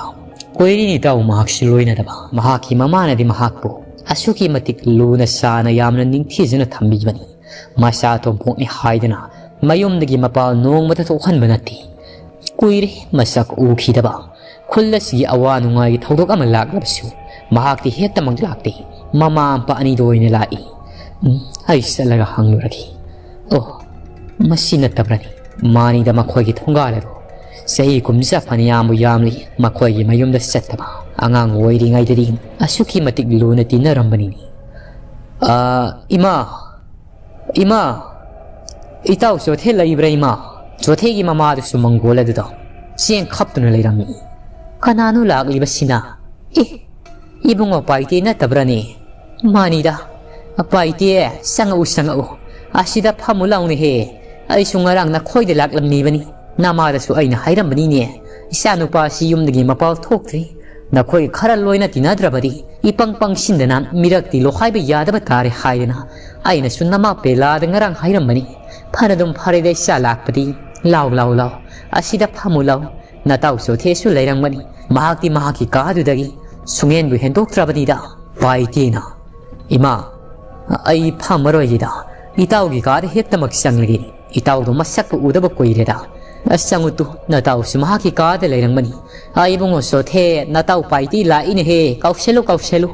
ꯀꯨꯏꯔꯦꯅꯦ ꯏꯇꯥꯎ ꯃꯍꯥꯛꯁꯨ ꯂꯣꯏꯅꯗꯕ꯫ ꯃꯍꯥꯛꯀꯤ ꯃꯃꯥꯅꯗꯤ ꯃꯍꯥꯛꯄꯨ ꯑꯁꯨꯛꯀꯤ ꯃꯇꯤꯛ ꯂꯨꯅ ꯆꯥꯅ ꯌꯥꯝꯅ ꯅꯤꯡꯊꯤꯖꯅ ꯊꯝꯕꯤꯕꯅꯤ꯫ ꯃꯆꯥ ꯇꯣꯝꯄꯣꯛꯅꯤ ꯍꯥꯏꯗꯅ ꯃꯌꯨꯝꯗꯒꯤ ꯃꯄꯥꯜ ꯅꯣꯡꯃꯇ ꯊꯣꯛꯍꯟꯕ ꯅꯠꯇꯦ꯫ ꯀꯨꯏꯔꯦ ꯃꯁꯛ ꯎꯈꯤꯗꯕ꯫ ꯈꯨꯜ ꯑꯁꯤꯒꯤ ꯑꯋꯥ ꯅꯨꯡꯉꯥꯏꯒꯤ ꯊꯧꯗꯣꯛ ꯑꯃ ꯂꯥꯛꯂꯕꯁꯨ ꯃꯍꯥꯛꯇꯤ ꯍꯦꯛꯇꯃꯛ ꯂꯥꯛꯇꯦ꯫ ꯃꯃꯥ ꯃꯄꯥ ꯑꯅꯤꯗ ꯑꯣꯏꯅ ꯂꯥꯛꯏ꯫ ꯎꯝ, ꯑꯩ ꯆꯠꯂꯒ ꯍꯪꯂꯨꯔꯒꯦ꯫ ꯑꯣ, ꯃꯁꯤ ꯅꯠꯇꯕ꯭ꯔꯅꯤ? ꯃꯥꯅꯤꯗ ꯃꯈꯣꯏꯒꯤ ꯊꯣꯡꯒꯥꯜ ꯑꯗꯨ꯫ ꯆꯍꯤ ꯀꯨꯝꯖꯥ ꯐꯅꯌꯥꯝꯕꯨ ꯌꯥꯝꯂꯤ ꯃꯈꯣꯏꯒꯤ ꯃꯌꯨꯝꯗ ꯆꯠꯇꯕ꯫ ꯑꯉꯥꯡ ꯑꯣꯏꯔꯤꯉꯩꯗꯗꯤ ꯑꯁꯨꯛꯀꯤ ꯃꯇꯤꯛ ꯂꯨꯅ ꯇꯤꯟꯅꯔꯝꯕꯅꯤꯅꯦ꯫ ꯑ, ꯏꯃꯥ! ꯏꯃꯥ! ꯏꯇꯥꯎ ꯆꯣꯊꯦ ꯂꯩꯕ꯭ꯔꯥ ꯏꯃꯥ?" ꯆꯣꯊꯦꯒꯤ ꯃꯃꯥꯗꯨꯁꯨ ꯃꯪꯒꯣꯜ ꯑꯗꯨꯗ ꯆꯦꯡ ꯈꯞꯇꯨꯅ ꯂꯩꯔꯝꯃꯤ꯫ "ꯀꯅꯥꯅꯣ ꯂꯥꯛꯂꯤꯕꯁꯤꯅ? ꯑꯦ, ꯏꯕꯨꯡꯉꯣ ꯄꯥꯏꯇꯦ ꯅꯠꯇꯕ꯭ꯔꯥꯅꯦ?" "ꯃꯥꯅꯤꯗ꯫ ꯄꯥꯏꯇꯦ, ꯆꯪꯉꯛꯎ, ꯆꯪꯉꯛꯎ꯫ ꯑꯁꯤꯗ ꯐꯝꯃꯨ ꯂꯥꯎꯅꯦꯍꯦ꯫ ꯑꯩꯁꯨ ꯉꯔꯥꯡ ꯅꯈꯣꯏꯗ ꯂꯥꯛꯂꯝꯃꯤꯕꯅꯤ꯫ ꯅꯃꯥꯗꯁꯨ ꯑꯩꯅ ꯍꯥꯏꯔꯝꯕꯅꯤꯅꯦ꯫ ꯏꯆꯥꯅꯨꯄꯥꯁꯤ ꯌꯨꯝꯗꯒꯤ ꯃꯄꯥꯜ ꯊꯣꯛꯇ꯭ꯔꯤ꯫ ꯅꯈꯣꯏ ꯈꯔ ꯂꯣꯏꯅ ꯇꯤꯟꯅꯗ꯭ꯔꯕꯗꯤ ꯏꯄꯪ ꯄꯪꯁꯤꯟꯗꯅ ꯃꯤꯔꯛꯇꯤ ꯂꯣꯈꯥꯏꯕ ꯌꯥꯗꯕ ꯇꯥꯔꯦ ꯍꯥꯏꯗꯅ ꯑꯩꯅꯁꯨ ꯅꯃꯥ ꯄꯦꯂꯥꯗ ꯉꯔꯥꯡ ꯍꯥꯏꯔꯝꯕꯅꯤ꯫ ꯐꯔꯗꯨꯝ ꯐꯔꯦꯗ ꯏꯆꯥ ꯂꯥꯛꯄꯗꯤ꯫ ꯂꯥꯎ, ꯂꯥꯎ, ꯂꯥꯎ꯫ ꯑꯁꯤꯗ ꯐꯝꯃꯨ ꯂꯥꯎ꯫ ꯅꯇꯥꯎ ꯆꯣꯊꯦꯁꯨ ꯂꯩꯔꯝꯒꯅꯤ꯫ ꯃꯍꯥꯛꯇꯤ ꯃꯍꯥꯛꯀꯤ ꯀꯥꯗꯨꯗꯒꯤ ꯁꯨꯡꯍꯦꯟꯕꯨ ꯍꯦꯟꯗꯣꯛꯇ꯭ꯔꯕꯅꯤꯗ꯫ ꯄꯥꯏꯇꯦꯅ, "ꯏꯃꯥ, ꯑꯩ ꯐꯝꯃꯔꯣꯏꯒꯦꯗ꯫ ꯏꯇꯥꯎꯒꯤ ꯀꯥꯗ ꯍꯦꯛꯇꯃꯛ ꯆꯪꯂꯒꯦ꯫ ꯏꯇꯥꯎꯗꯣ ꯃꯁꯛꯄꯨ ꯎꯗꯕ ꯀꯨꯏꯔꯦꯗ꯫ ꯑꯁ, ꯆꯪꯉꯨ ꯇꯨ, ꯅꯇꯥꯎꯁꯨ ꯃꯍꯥꯛꯀꯤ ꯀꯥꯗ ꯂꯩꯔꯝꯒꯅꯤ꯫ ꯑ, ꯏꯕꯨꯡꯉꯣ ꯆꯣꯊꯦ, ꯅꯇꯥꯎ ꯄꯥꯏꯇꯦ ꯂꯥꯛꯏꯅꯦꯍꯦ꯫ ꯀꯧꯁꯜꯂꯨ, ꯀꯧꯁꯜꯂꯨ꯫"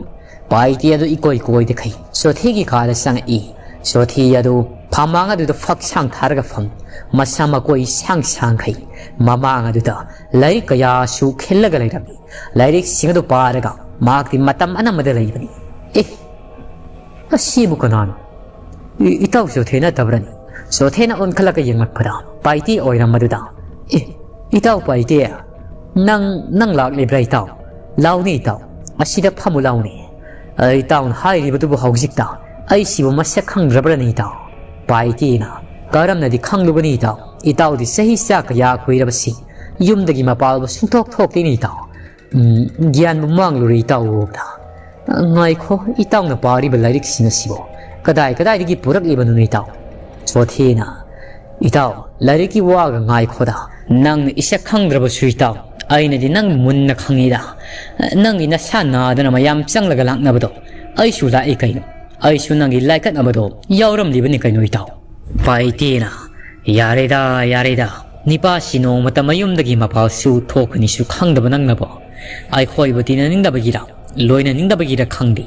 ꯄꯥꯏꯇꯦ ꯑꯗꯨ ꯏꯀꯣꯏ ꯀꯣꯏꯗꯈꯩ ꯆꯣꯊꯦꯒꯤ ꯀꯥꯗ ꯆꯪꯉꯛꯏ꯫ ꯆꯣꯊꯦ ꯑꯗꯨ ꯐꯝꯃꯥꯡ ꯑꯗꯨꯗ ꯐꯛ ꯁꯥꯡ ꯊꯥꯔꯒ ꯐꯝ꯫ ꯃꯁꯝ ꯃꯀꯣꯏ ꯁꯥꯡ ꯁꯥꯡꯈꯩ ꯃꯃꯥꯡ ꯑꯗꯨꯗ ꯂꯥꯏꯔꯤꯛ ꯀꯌꯥꯁꯨ ꯈꯤꯜꯂꯒ ꯂꯩꯔꯝꯃꯤ꯫ ꯂꯥꯏꯔꯤꯛꯁꯤꯡ ꯑꯗꯨ ꯄꯥꯔꯒ ꯃꯍꯥꯛꯇꯤ ꯃꯇꯝ ꯑꯅꯝꯕꯗ ꯂꯩꯕꯅꯤ꯫ "ꯑꯦ, ꯑꯁꯤꯕꯨ ꯀꯅꯥꯅꯣ? ꯏ-, ꯏꯇꯥꯎ ꯆꯣꯊꯦ ꯅꯠꯇꯕ꯭ꯔꯅꯤ?" ꯆꯣꯊꯦꯅ ꯑꯣꯟꯈꯠꯂꯒ ꯌꯦꯡꯂꯛꯄꯗ ꯄꯥꯏꯇꯦ ꯑꯣꯏꯔꯝꯕꯗꯨꯗ, "ꯑꯦ, ꯏꯇꯥꯎ ꯄꯥꯏꯇꯦ, "ꯅꯪ, ꯅꯪ ꯂꯥꯛꯂꯤꯕ꯭ꯔꯥ ꯏꯇꯥꯎ? ꯂꯥꯎꯅꯦ ꯏꯇꯥꯎ, ꯑꯁꯤꯗ ꯐꯝꯃꯨ ꯂꯥꯎꯅꯦ꯫ ꯑ, ꯏꯇꯥꯎꯅ ꯍꯥꯏꯔꯤꯕꯗꯨꯕꯨ ꯍꯧꯖꯤꯛꯇ ꯑꯩꯁꯤꯕꯨ ꯃꯁꯛ ꯈꯪꯗ꯭ꯔꯕ꯭ꯔꯅꯦ ꯏꯇꯥꯎ?" ꯄꯥꯏꯇꯤꯅ, "ꯀꯔꯝꯅꯗꯤ ꯈꯪꯂꯨꯒꯅꯤ ꯏꯇꯥꯎ? ꯏꯇꯥꯎꯗꯤ ꯆꯍꯤ ꯆꯥ ꯀꯌꯥ ꯀꯨꯏꯔꯕꯁꯤ ꯌꯨꯝꯗꯒꯤ ꯃꯄꯥꯜꯕꯨ ꯁꯨꯡꯊꯣꯛ ꯊꯣꯛꯇꯦꯅꯦ ꯏꯇꯥꯎ꯫ ꯎꯝ, ꯒ꯭ꯌꯥꯟꯕꯨ ꯃꯥꯡꯂꯨꯔꯦ ꯏꯇꯥꯎ" ꯍꯥꯏꯕꯗ, "ꯉꯥꯏꯈꯣ, ꯏꯇꯥꯎꯅ ꯄꯥꯔꯤꯕ ꯂꯥꯏꯔꯤꯛꯁꯤꯡ ꯑꯁꯤꯕꯨ ꯀꯗꯥꯏ ꯀꯗꯥꯏꯗꯒꯤ ꯄꯨꯔꯛꯂꯤꯕꯅꯣ ꯏꯇꯥꯎ?" ꯆꯣꯊꯦꯅ, "ꯏꯇꯥꯎ, ꯂꯥꯏꯔꯤꯛꯀꯤ ꯋꯥꯒ ꯉꯥꯏꯈꯣꯗ꯫ ꯅꯪꯅ ꯏꯁꯛ ꯈꯪꯗ꯭ꯔꯕꯁꯨ ꯏꯇꯥꯎ, ꯑꯩꯅꯗꯤ ꯅꯪ ꯃꯨꯟꯅ ꯈꯪꯉꯤꯗ꯫ ꯅꯪꯒꯤ ꯅꯁꯥ ꯅꯥꯗꯅ ꯃꯌꯥꯝ ꯆꯪꯂꯒ ꯂꯥꯛꯅꯕꯗꯣ ꯑꯩꯁꯨ ꯂꯥꯛꯏ ꯀꯩꯅꯣ꯫ ꯑꯩꯁꯨ ꯅꯪꯒꯤ ꯂꯥꯏꯀꯠꯅꯕꯗꯣ ꯌꯥꯎꯔꯝꯂꯤꯕꯅꯤ ꯀꯩꯅꯣ ꯏꯇꯥꯎ꯫" ꯄꯥꯏꯇꯦꯅ, "ꯌꯥꯔꯦꯗ, ꯌꯥꯔꯦꯗ꯫ ꯅꯤꯄꯥꯁꯤ ꯅꯣꯡꯃꯇ ꯃꯌꯨꯝꯗꯒꯤ ꯃꯄꯥꯜꯁꯨ ꯊꯣꯛꯀꯅꯤꯁꯨ ꯈꯪꯗꯕ ꯅꯪꯅꯕꯣ ꯑꯩꯈꯣꯏꯕꯨ ꯇꯤꯟꯅꯅꯤꯡꯗꯕꯒꯤꯔ, ꯂꯣꯏꯅꯅꯤꯡꯗꯕꯒꯤꯔ ꯈꯪꯗꯦ꯫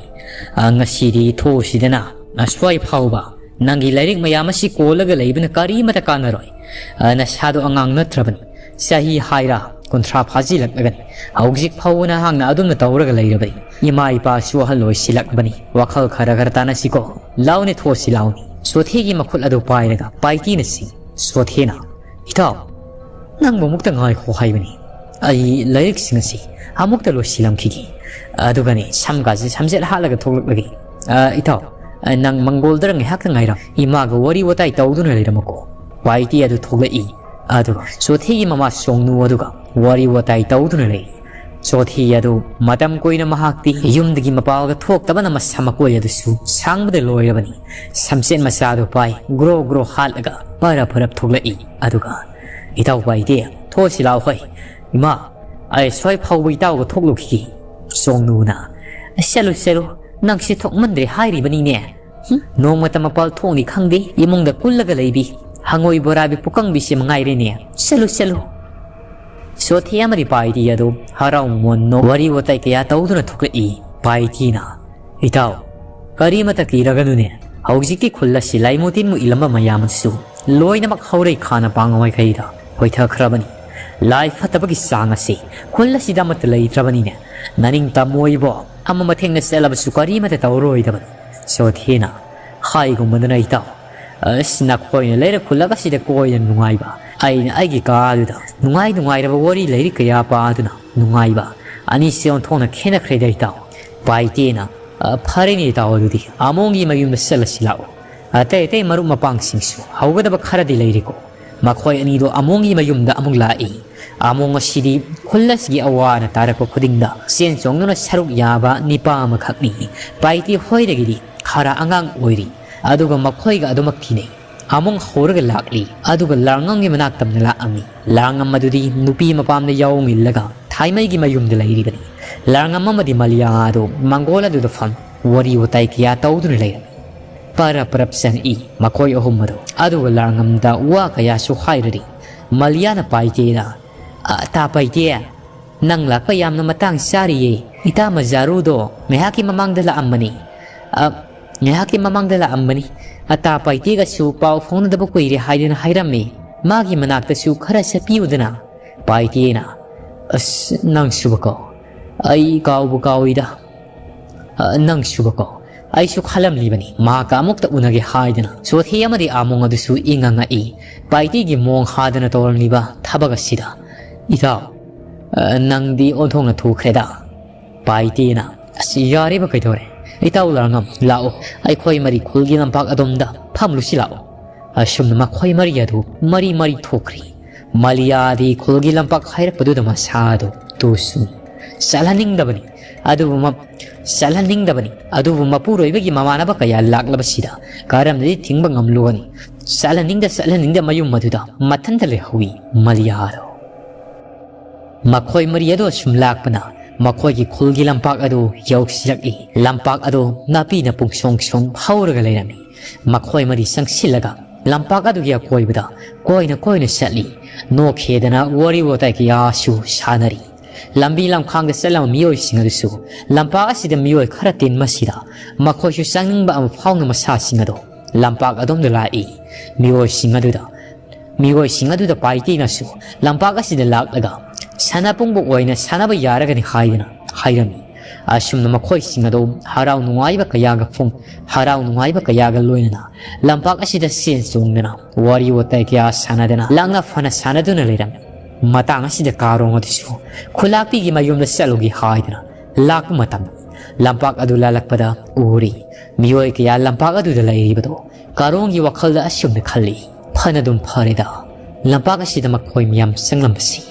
ꯑ, ꯉꯁꯤꯗꯤ ꯊꯣꯛꯎꯁꯤꯗꯅ꯫ ꯑꯁ꯭ꯋꯥꯏ ꯐꯥꯎꯕ ꯅꯪꯒꯤ ꯂꯥꯏꯔꯤꯛ ꯃꯌꯥꯝ ꯑꯁꯤ ꯀꯣꯜꯂꯒ ꯂꯩꯕꯅ ꯀꯔꯤꯃꯇ ꯀꯥꯟꯅꯔꯣꯏ꯫ ꯑ, ꯅꯁꯥꯗꯣ ꯑꯉꯥꯡ ꯅꯠꯇ꯭ꯔꯕꯅꯤ꯫ ꯆꯍꯤ ꯍꯥꯏꯔ ꯀꯨꯟꯊ꯭ꯔꯥ ꯐꯥꯖꯤꯜꯂꯛꯂꯒꯅꯤ꯫ ꯍꯧꯖꯤꯛ ꯐꯥꯎꯕ ꯅꯍꯥꯛꯅ ꯑꯗꯨꯝꯅ ꯇꯧꯔꯒ ꯂꯩꯔꯕꯗꯤ ꯏꯃꯥ ꯏꯄꯥꯁꯨ ꯑꯍꯜ ꯑꯣꯏꯁꯤꯜꯂꯛꯂꯕꯅꯤ꯫ ꯋꯥꯈꯜ ꯈꯔ ꯈꯔ ꯇꯥꯅꯁꯤꯀꯣ꯫ ꯂꯥꯎꯅꯦ, ꯊꯣꯛꯁꯤ ꯂꯥꯎꯅꯦ꯫" ꯆꯣꯊꯦꯒꯤ ꯃꯈꯨꯠ ꯑꯗꯨ ꯄꯥꯏꯔꯒ ꯄꯥꯏꯇꯤꯅ ꯁꯤꯡ꯫ ꯆꯣꯊꯦꯅ, "ꯏꯇꯥꯎ, ꯅꯪꯕꯨ ꯑꯃꯨꯛꯇ ꯉꯥꯏꯈꯣ ꯍꯥꯏꯕꯅꯤ꯫ ꯑꯩ ꯂꯥꯏꯔꯤꯛꯁꯤꯡ ꯑꯁꯤ ꯑꯃꯨꯛꯇ ꯂꯣꯏꯁꯤꯜꯂꯝꯈꯤꯒꯦ꯫" ꯑꯗꯨꯒꯅꯦ ꯁꯝꯒꯥꯁꯦ ꯁꯝꯖꯦꯠ ꯍꯥꯠꯂꯒ ꯊꯣꯛꯂꯛꯂꯒꯦ꯫ "ꯑ, ꯏꯇꯥꯎ, ꯑ, ꯅꯪ ꯃꯪꯒꯣꯜꯗꯔ ꯉꯥꯏꯍꯥꯛꯇ ꯉꯥꯏꯔꯝ꯫ ꯏꯃꯥꯒ ꯋꯥꯔꯤ ꯋꯥꯇꯥꯏ ꯇꯧꯗꯨꯅ ꯂꯩꯔꯝꯃꯨꯀꯣ꯫" ꯄꯥꯏꯇꯤ ꯑꯗꯨ ꯊꯣꯛꯂꯛꯏ꯫ ꯑꯗꯨꯒ ꯆꯣꯊꯦꯒꯤ ꯃꯃꯥ ꯁꯣꯡꯅꯨ ꯑꯗꯨꯒ ꯋꯥꯔꯤ ꯋꯥꯇꯥꯏ ꯇꯧꯗꯨꯅ ꯂꯩ꯫ ꯆꯣꯊꯦ ꯑꯗꯨ ꯃꯇꯝ ꯀꯨꯏꯅ ꯃꯍꯥꯛꯇꯤ ꯌꯨꯝꯗꯒꯤ ꯃꯄꯥꯜꯒ ꯊꯣꯛꯇꯕꯅ ꯃꯁꯝ ꯃꯀꯣꯏ ꯑꯗꯨꯁꯨ ꯁꯥꯡꯕꯗ ꯂꯣꯏꯔꯕꯅꯤ꯫ ꯁꯝꯆꯦꯠ ꯃꯆꯥꯗꯨ ꯄꯥꯏ ꯒ꯭ꯔꯣ ꯒ꯭ꯔꯣ ꯍꯥꯠꯂꯒ ꯄꯔꯞ ꯄꯔꯞ ꯊꯣꯛꯂꯛꯏ꯫ ꯑꯗꯨꯒ, "ꯏꯇꯥꯎ ꯄꯥꯏꯇꯦ, ꯊꯣꯛꯁꯤ ꯂꯥꯎ ꯍꯣꯏ꯫ ꯏꯃꯥ, ꯑꯩ ꯁ꯭ꯋꯥꯏ ꯐꯥꯎꯕ ꯏꯇꯥꯎꯒ ꯊꯣꯛꯂꯨꯈꯤꯒꯦ꯫" ꯁꯣꯡꯅꯨꯅ, "ꯆꯠꯂꯨ ꯆꯠꯂꯨ, ꯅꯪꯁꯤ ꯊꯣꯛꯃꯟꯗ꯭ꯔꯦ ꯍꯥꯏꯔꯤꯕꯅꯤꯅꯦ꯫ ꯍꯨꯝ, ꯅꯣꯡꯃꯇ ꯃꯄꯥꯜ ꯊꯣꯛꯅꯤ ꯈꯪꯗꯦ, ꯏꯃꯨꯡꯗ ꯀꯨꯜꯂꯒ ꯂꯩꯕꯤ ꯍꯪꯉꯣꯏ ꯕꯣꯔꯥꯕꯤ ꯄꯨꯀꯪꯕꯤꯁꯤ ꯃꯉꯥꯏꯔꯦꯅꯦ꯫ ꯆꯠꯂꯨ ꯆꯠꯂꯨ꯫" ꯆꯣꯊꯦ ꯑꯃꯗꯤ ꯄꯥꯏꯇꯤ ꯑꯗꯨ ꯍꯔꯥꯎ ꯃꯣꯟꯅꯣ ꯋꯥꯔꯤ ꯋꯥꯇꯥꯏ ꯀꯌꯥ ꯇꯧꯗꯨꯅ ꯊꯣꯛꯂꯛꯏ꯫ ꯄꯥꯏꯇꯤꯅ, "ꯏꯇꯥꯎ, ꯀꯔꯤꯃꯇ ꯀꯤꯔꯒꯅꯨꯅꯦ꯫ ꯍꯧꯖꯤꯛꯀꯤ ꯈꯨꯜ ꯑꯁꯤ ꯂꯥꯏꯃꯨ ꯇꯤꯟꯃꯨ ꯏꯜꯂꯝꯕ ꯃꯌꯥꯝ ꯑꯗꯨꯁꯨ ꯂꯣꯏꯅꯃꯛ ꯍꯧꯔꯩ ꯈꯥꯅ ꯄꯥꯡ ꯃꯥꯏꯀꯩꯗ ꯍꯣꯏꯊꯈ꯭ꯔꯕꯅꯤ꯫ ꯂꯥꯏ ꯐꯠꯇꯕꯒꯤ ꯆꯥꯡ ꯑꯁꯤ ꯈꯨꯜ ꯑꯁꯤꯗ ꯑꯃꯠꯇ ꯂꯩꯇ꯭ꯔꯕꯅꯤꯅꯦ꯫ ꯅꯅꯤꯡ ꯇꯝꯃꯣꯏꯕꯣ, ꯑꯃ ꯃꯊꯦꯡꯅ ꯆꯠꯂꯕꯁꯨ ꯀꯔꯤꯃꯇ ꯇꯧꯔꯣꯏꯗꯕꯅꯤ꯫" ꯆꯣꯊꯦꯅ, "ꯍꯥꯏꯒꯨꯝꯕꯗꯅ ꯏꯇꯥꯎ, ꯑꯁ, ꯅꯈꯣꯏꯅ ꯂꯩꯔꯛ ꯈꯨꯜꯂꯛ ꯑꯁꯤꯗ ꯀꯣꯏꯗꯅ ꯅꯨꯡꯉꯥꯏꯕ, ꯑꯩꯅ ꯑꯩꯒꯤ ꯀꯥꯗꯨꯗ ꯅꯨꯡꯉꯥꯏ ꯅꯨꯡꯉꯥꯏꯔꯕ ꯋꯥꯔꯤ ꯂꯥꯏꯔꯤꯛ ꯀꯌꯥ ꯄꯥꯗꯨꯅ ꯅꯨꯡꯉꯥꯏꯕ꯫ ꯑꯅꯤꯁꯤ ꯑꯣꯟꯊꯣꯛꯅ ꯈꯦꯠꯅꯈ꯭ꯔꯦꯗ, ꯏꯇꯥꯎ꯫ ꯄꯥꯏꯇꯦꯅ, "ꯑ, ꯐꯔꯦꯅꯦ ꯏꯇꯥꯎ, ꯑꯗꯨꯗꯤ ꯑꯃꯣꯡꯒꯤ ꯃꯌꯨꯝꯗ ꯆꯠꯂꯁꯤ ꯂꯥꯛꯑꯣ꯫ ꯑꯇꯩ ꯑꯇꯩ ꯃꯔꯨꯞ ꯃꯄꯥꯡꯁꯤꯡꯁꯨ ꯍꯧꯒꯗꯕ ꯈꯔꯗꯤ ꯂꯩꯔꯤꯀꯣ꯫" ꯃꯈꯣꯏ ꯑꯅꯤꯗꯣ ꯑꯃꯣꯡꯒꯤ ꯃꯌꯨꯝꯗ ꯑꯃꯨꯛ ꯂꯥꯛꯏ꯫ ꯑꯃꯣꯡ ꯑꯁꯤꯗꯤ ꯈꯨꯜ ꯑꯁꯤꯒꯤ ꯑꯋꯥ ꯑꯅꯥ ꯇꯥꯔꯛꯄ ꯈꯨꯗꯤꯡꯗ ꯆꯦꯟ ꯆꯣꯡꯗꯨꯅ ꯁꯔꯨꯛ ꯌꯥꯕ ꯅꯤꯄꯥ ꯑꯃꯈꯛꯅꯤ꯫ ꯄꯥꯏꯇꯦ ꯍꯣꯏꯗꯒꯤꯗꯤ ꯈꯔ ꯑꯉꯥꯡ ꯑꯣꯏꯔꯤ꯫ ꯑꯗꯨꯒ ꯃꯈꯣꯏꯒ ꯑꯗꯨꯃꯛ ꯇꯤꯟꯅꯩ꯫ ꯑꯃꯣꯡ ꯍꯧꯔꯒ ꯂꯥꯛꯂꯤ꯫ ꯑꯗꯨꯒ ꯂꯥꯡꯉꯝꯒꯤ ꯃꯅꯥꯛ ꯇꯝꯅ ꯂꯥꯛꯑꯝꯃꯤ꯫ ꯂꯥꯡꯉꯝ ꯑꯗꯨꯗꯤ ꯅꯨꯄꯤ ꯃꯄꯥꯝꯗ ꯌꯥꯑꯣꯡ ꯏꯜꯂꯒ ꯊꯥꯏꯃꯩꯒꯤ ꯃꯌꯨꯝꯗ ꯂꯩꯔꯤꯕꯅꯤ꯫ ꯂꯥꯡꯉꯝ ꯑꯃꯗꯤ ꯃꯂꯤꯌꯥ ꯑꯗꯨ ꯃꯪꯒꯣꯜ ꯑꯗꯨꯗ ꯐꯝ ꯋꯥꯔꯤ ꯋꯥꯇꯥꯏ ꯀꯌꯥ ꯇꯧꯗꯨꯅ ꯂꯩꯔꯝꯃꯤ꯫ ꯄꯔꯞ ꯄꯔꯞ ꯆꯪꯉꯛꯏ ꯃꯈꯣꯏ ꯑꯍꯨꯝ ꯑꯗꯨ꯫ ꯑꯗꯨꯒ ꯂꯥꯡꯉꯝꯗ ꯋꯥ ꯀꯌꯥꯁꯨ ꯍꯥꯏꯔꯔꯤ꯫ ꯃꯂꯤꯌꯥꯅ ꯄꯥꯏꯇꯦꯗ, "ꯑ, ꯇꯥ ꯄꯥꯏꯇꯦ, ꯅꯪ ꯂꯥꯛꯄ ꯌꯥꯝꯅ ꯃꯇꯥꯡ ꯆꯥꯔꯤꯌꯦ꯫ ꯏꯇꯥ ꯃꯖꯥꯔꯨꯗꯣ ꯉꯥꯏꯍꯥꯛꯀꯤ ꯃꯃꯥꯡꯗ ꯂꯥꯛꯑꯝꯕꯅꯤ꯫ ꯑ, ꯉꯥꯏꯍꯥꯛꯀꯤ ꯃꯃꯥꯡꯗ ꯂꯥꯛꯑꯝꯕꯅꯤ꯫ ꯑꯇꯥ ꯄꯥꯏꯇꯦꯒꯁꯨ ꯄꯥꯎ ꯐꯥꯎꯅꯗꯕ ꯀꯨꯏꯔꯦ ꯍꯥꯏꯗꯨꯅ ꯍꯥꯏꯔꯝꯃꯤ꯫ ꯃꯥꯒꯤ ꯃꯅꯥꯛꯇꯁꯨ ꯈꯔ ꯆꯠꯄꯤꯌꯨꯗꯅ꯫" ꯄꯥꯏꯇꯦꯅ, "ꯑꯁ, ꯅꯪꯁꯨꯕꯀꯣ, ꯑꯩ ꯀꯥꯎꯕꯨ ꯀꯥꯎꯏꯗ꯫ ꯑ, ꯅꯪꯁꯨꯕꯀꯣ, ꯑꯩꯁꯨ ꯈꯜꯂꯝꯂꯤꯕꯅꯤ ꯃꯍꯥꯛꯀ ꯑꯃꯨꯛꯇ ꯎꯅꯒꯦ ꯍꯥꯏꯗꯅ꯫" ꯆꯣꯊꯦ ꯑꯃꯗꯤ ꯑꯃꯣꯡ ꯑꯗꯨꯁꯨ ꯏꯉꯛ ꯉꯛꯏ꯫ ꯄꯥꯏꯇꯦꯒꯤ ꯃꯑꯣꯡ ꯍꯥꯗꯅ ꯇꯧꯔꯝꯂꯤꯕ ꯊꯕꯛ ꯑꯁꯤꯗ꯫ "ꯏꯇꯥꯎ, ꯑ, ꯅꯪꯗꯤ ꯑꯣꯟꯊꯣꯛꯅ ꯊꯨꯈ꯭ꯔꯦꯗ꯫" ꯄꯥꯏꯇꯦꯅ, "ꯑꯁ, ꯌꯥꯔꯦꯕ, ꯀꯩꯗꯧꯔꯦ? ꯏꯇꯥꯎ ꯂꯥꯡꯉꯝ, ꯂꯥꯛꯑꯣ, ꯑꯩꯈꯣꯏ ꯃꯔꯤ ꯈꯨꯜꯒꯤ ꯂꯝꯄꯥꯛ ꯑꯗꯣꯝꯗ ꯐꯝꯂꯨꯁꯤ ꯂꯥꯛꯑꯣ꯫" ꯑꯁꯨꯝꯅ ꯃꯈꯣꯏ ꯃꯔꯤ ꯑꯗꯨ ꯃꯔꯤ ꯃꯔꯤ ꯊꯣꯛꯈ꯭ꯔꯤ꯫ ꯃꯂꯤꯌꯥꯗꯤ ꯈꯨꯜꯒꯤ ꯂꯝꯄꯥꯛ ꯍꯥꯏꯔꯛꯄꯗꯨꯗ ꯃꯁꯥꯗꯨ ꯇꯨꯁꯨ ꯆꯠꯍꯟꯅꯤꯡꯗꯕꯅꯤ꯫ ꯑꯗꯨꯕꯨ ꯃ-, ꯆꯠꯍꯟꯅꯤꯡꯗꯕꯅꯤ꯫ ꯑꯗꯨꯕꯨ ꯃꯄꯨꯔꯣꯏꯕꯒꯤ ꯃꯃꯥꯟꯅꯕ ꯀꯌꯥ ꯂꯥꯛꯂꯕꯁꯤꯗ ꯀꯔꯝꯅꯗꯤ ꯊꯤꯡꯕ ꯉꯝꯂꯨꯒꯅꯤ? ꯆꯠꯍꯟꯅꯤꯡꯗ ꯆꯠꯍꯟꯅꯤꯡꯗ ꯃꯌꯨꯝ ꯑꯗꯨꯗ ꯃꯊꯟꯇ ꯂꯩꯍꯧꯏ ꯃꯂꯤꯌꯥꯗꯣ꯫ ꯃꯈꯣꯏ ꯃꯔꯤ ꯑꯗꯨ ꯑꯁꯨꯝ ꯂꯥꯛꯄꯅ ꯃꯈꯣꯏꯒꯤ ꯈꯨꯜꯒꯤ ꯂꯝꯄꯥꯛ ꯑꯗꯨ ꯌꯧꯁꯤꯜꯂꯛꯏ꯫ ꯂꯝꯄꯥꯛ ꯑꯗꯨ ꯅꯥꯄꯤꯅ ꯄꯨꯡꯁꯣꯡ ꯁꯣꯡ ꯍꯧꯔꯒ ꯂꯩꯔꯝꯃꯤ꯫ ꯃꯈꯣꯏ ꯃꯔꯤ ꯆꯪꯁꯤꯜꯂꯒ ꯂꯝꯄꯥꯛ ꯑꯗꯨꯒꯤ ꯑꯀꯣꯏꯕꯗ ꯀꯣꯏꯅ ꯀꯣꯏꯅ ꯆꯠꯂꯤ꯫ ꯅꯣꯛꯈꯦꯗꯅ ꯋꯥꯔꯤ ꯋꯥꯇꯥꯏ ꯀꯌꯥꯁꯨ ꯁꯥꯟꯅꯔꯤ꯫ ꯂꯝꯕꯤ ꯂꯝꯈꯥꯡꯗ ꯆꯠꯂꯝꯕ ꯃꯤꯑꯣꯏꯁꯤꯡ ꯑꯗꯨꯁꯨ ꯂꯝꯄꯥꯛ ꯑꯁꯤꯗ ꯃꯤꯑꯣꯏ ꯈꯔ ꯇꯤꯟꯕꯁꯤꯗ ꯃꯈꯣꯏꯁꯨ ꯆꯪꯅꯤꯡꯕ ꯑꯃ ꯐꯥꯎꯅ ꯃꯁꯥꯁꯤꯡ ꯑꯗꯨ ꯂꯝꯄꯥꯛ ꯑꯗꯣꯝꯗ ꯂꯥꯛꯏ꯫ ꯃꯤꯑꯣꯏꯁꯤꯡ ꯑꯗꯨꯗ, ꯃꯤꯑꯣꯏꯁꯤꯡ ꯑꯗꯨꯗ ꯄꯥꯏꯇꯦꯅꯁꯨ ꯂꯝꯄꯥꯛ ꯑꯁꯤꯗ ꯂꯥꯛꯂꯒ ꯁꯥꯟꯅꯄꯨꯡꯕ ꯑꯣꯏꯅ ꯁꯥꯟꯅꯕ ꯌꯥꯔꯒꯅꯤ ꯍꯥꯏꯗꯅ ꯍꯥꯏꯔꯝꯃꯤ꯫ ꯑꯁꯨꯝꯅ ꯃꯈꯣꯏꯁꯤꯡ ꯑꯗꯨ ꯍꯔꯥꯎ ꯅꯨꯡꯉꯥꯏꯕ ꯀꯌꯥꯒ ꯐꯣꯡ-, ꯍꯔꯥꯎ ꯅꯨꯡꯉꯥꯏꯕ ꯀꯌꯥꯒ ꯂꯣꯏꯅꯅ ꯂꯝꯄꯥꯛ ꯑꯁꯤꯗ ꯆꯦꯟ ꯆꯣꯡꯗꯅ ꯋꯥꯔꯤ ꯋꯥꯇꯥꯏ ꯀꯌꯥ ꯁꯥꯟꯅꯗꯅ ꯂꯥꯡꯅ ꯐꯅ ꯁꯥꯟꯅꯗꯨꯅ ꯂꯩꯔꯝꯃꯤ꯫ ꯃꯇꯥꯡ ꯑꯁꯤꯗ ꯀꯥꯔꯣꯡ ꯑꯗꯨꯁꯨ ꯈꯨꯂꯥꯛꯄꯤꯒꯤ ꯃꯌꯨꯝꯗ ꯆꯠꯂꯨꯒꯦ ꯍꯥꯏꯗꯅ ꯂꯥꯛꯄ ꯃꯇꯝꯗ ꯂꯝꯄꯥꯛ ꯑꯗꯨ ꯂꯥꯜꯂꯛꯄꯗ ꯎꯔꯤ꯫ ꯃꯤꯑꯣꯏ ꯀꯌꯥ ꯂꯝꯄꯥꯛ ꯑꯗꯨꯗ ꯂꯩꯔꯤꯕꯗꯣ ꯀꯥꯔꯣꯡꯒꯤ ꯋꯥꯈꯜꯗ ꯑꯁꯨꯝꯅ ꯈꯜꯂꯤ, "ꯐꯅꯗꯨꯝ ꯐꯔꯦꯗ, ꯂꯝꯄꯥꯛ ꯑꯁꯤꯗ ꯃꯈꯣꯏ ꯃꯌꯥꯝ ꯆꯪꯂꯝꯕꯁꯤ꯫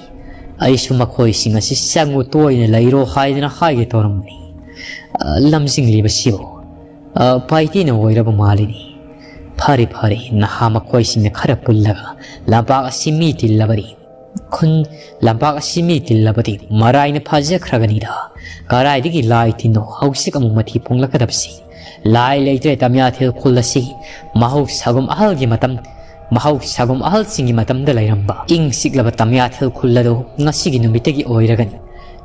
ꯑꯩꯁꯨ ꯃꯈꯣꯏꯁꯤꯡ ꯑꯁꯤ ꯆꯪꯉꯨ ꯇꯣꯏꯅ ꯂꯩꯔꯣ ꯍꯥꯏꯗꯅ ꯍꯥꯏꯒꯦ ꯇꯧꯔꯝꯕꯅꯤ꯫ ꯑ, ꯂꯝꯖꯤꯡꯂꯤꯕꯁꯤꯕꯨ, ꯑ, ꯄꯥꯏꯇꯦꯅ ꯑꯣꯏꯔꯕ ꯃꯥꯜꯂꯤꯅꯤ꯫ ꯐꯔꯦ, ꯐꯔꯦ, ꯅꯍꯥ ꯃꯈꯣꯏꯁꯤꯡꯅ ꯈꯔ ꯄꯨꯜꯂꯒ ꯂꯝꯄꯥꯛ ꯑꯁꯤ ꯃꯤ ꯇꯤꯜꯂꯕꯗꯤ, ꯈꯨꯟ, ꯂꯝꯄꯥꯛ ꯑꯁꯤ ꯃꯤ ꯇꯤꯜꯂꯕꯗꯤ ꯃꯔꯥꯏꯅ ꯐꯖꯈ꯭ꯔꯒꯅꯤꯗ꯫ ꯀꯔꯥꯏꯗꯒꯤ ꯂꯥꯏ ꯇꯤꯟꯅꯣ ꯍꯧꯖꯤꯛ ꯑꯃꯨꯛ ꯃꯊꯤ ꯐꯣꯡꯂꯛꯀꯗꯕꯁꯤ? ꯂꯥꯏ ꯂꯩꯇ꯭ꯔꯦ ꯇꯝꯌꯥꯊꯦꯜ ꯈꯨꯜ ꯑꯁꯤ꯫ ꯃꯍꯧꯁꯥꯒꯨꯝ ꯑꯍꯜꯒꯤ ꯃꯇꯝ, ꯃꯍꯧꯁꯥꯒꯨꯝ ꯑꯍꯜꯁꯤꯡꯒꯤ ꯃꯇꯝꯗ ꯂꯩꯔꯝꯕ ꯏꯪ ꯆꯤꯛꯂꯕ ꯇꯝꯌꯥꯊꯦꯜ ꯈꯨꯜ ꯑꯗꯨ ꯉꯁꯤꯒꯤ ꯅꯨꯃꯤꯠꯇꯒꯤ ꯑꯣꯏꯔꯒꯅꯤ꯫"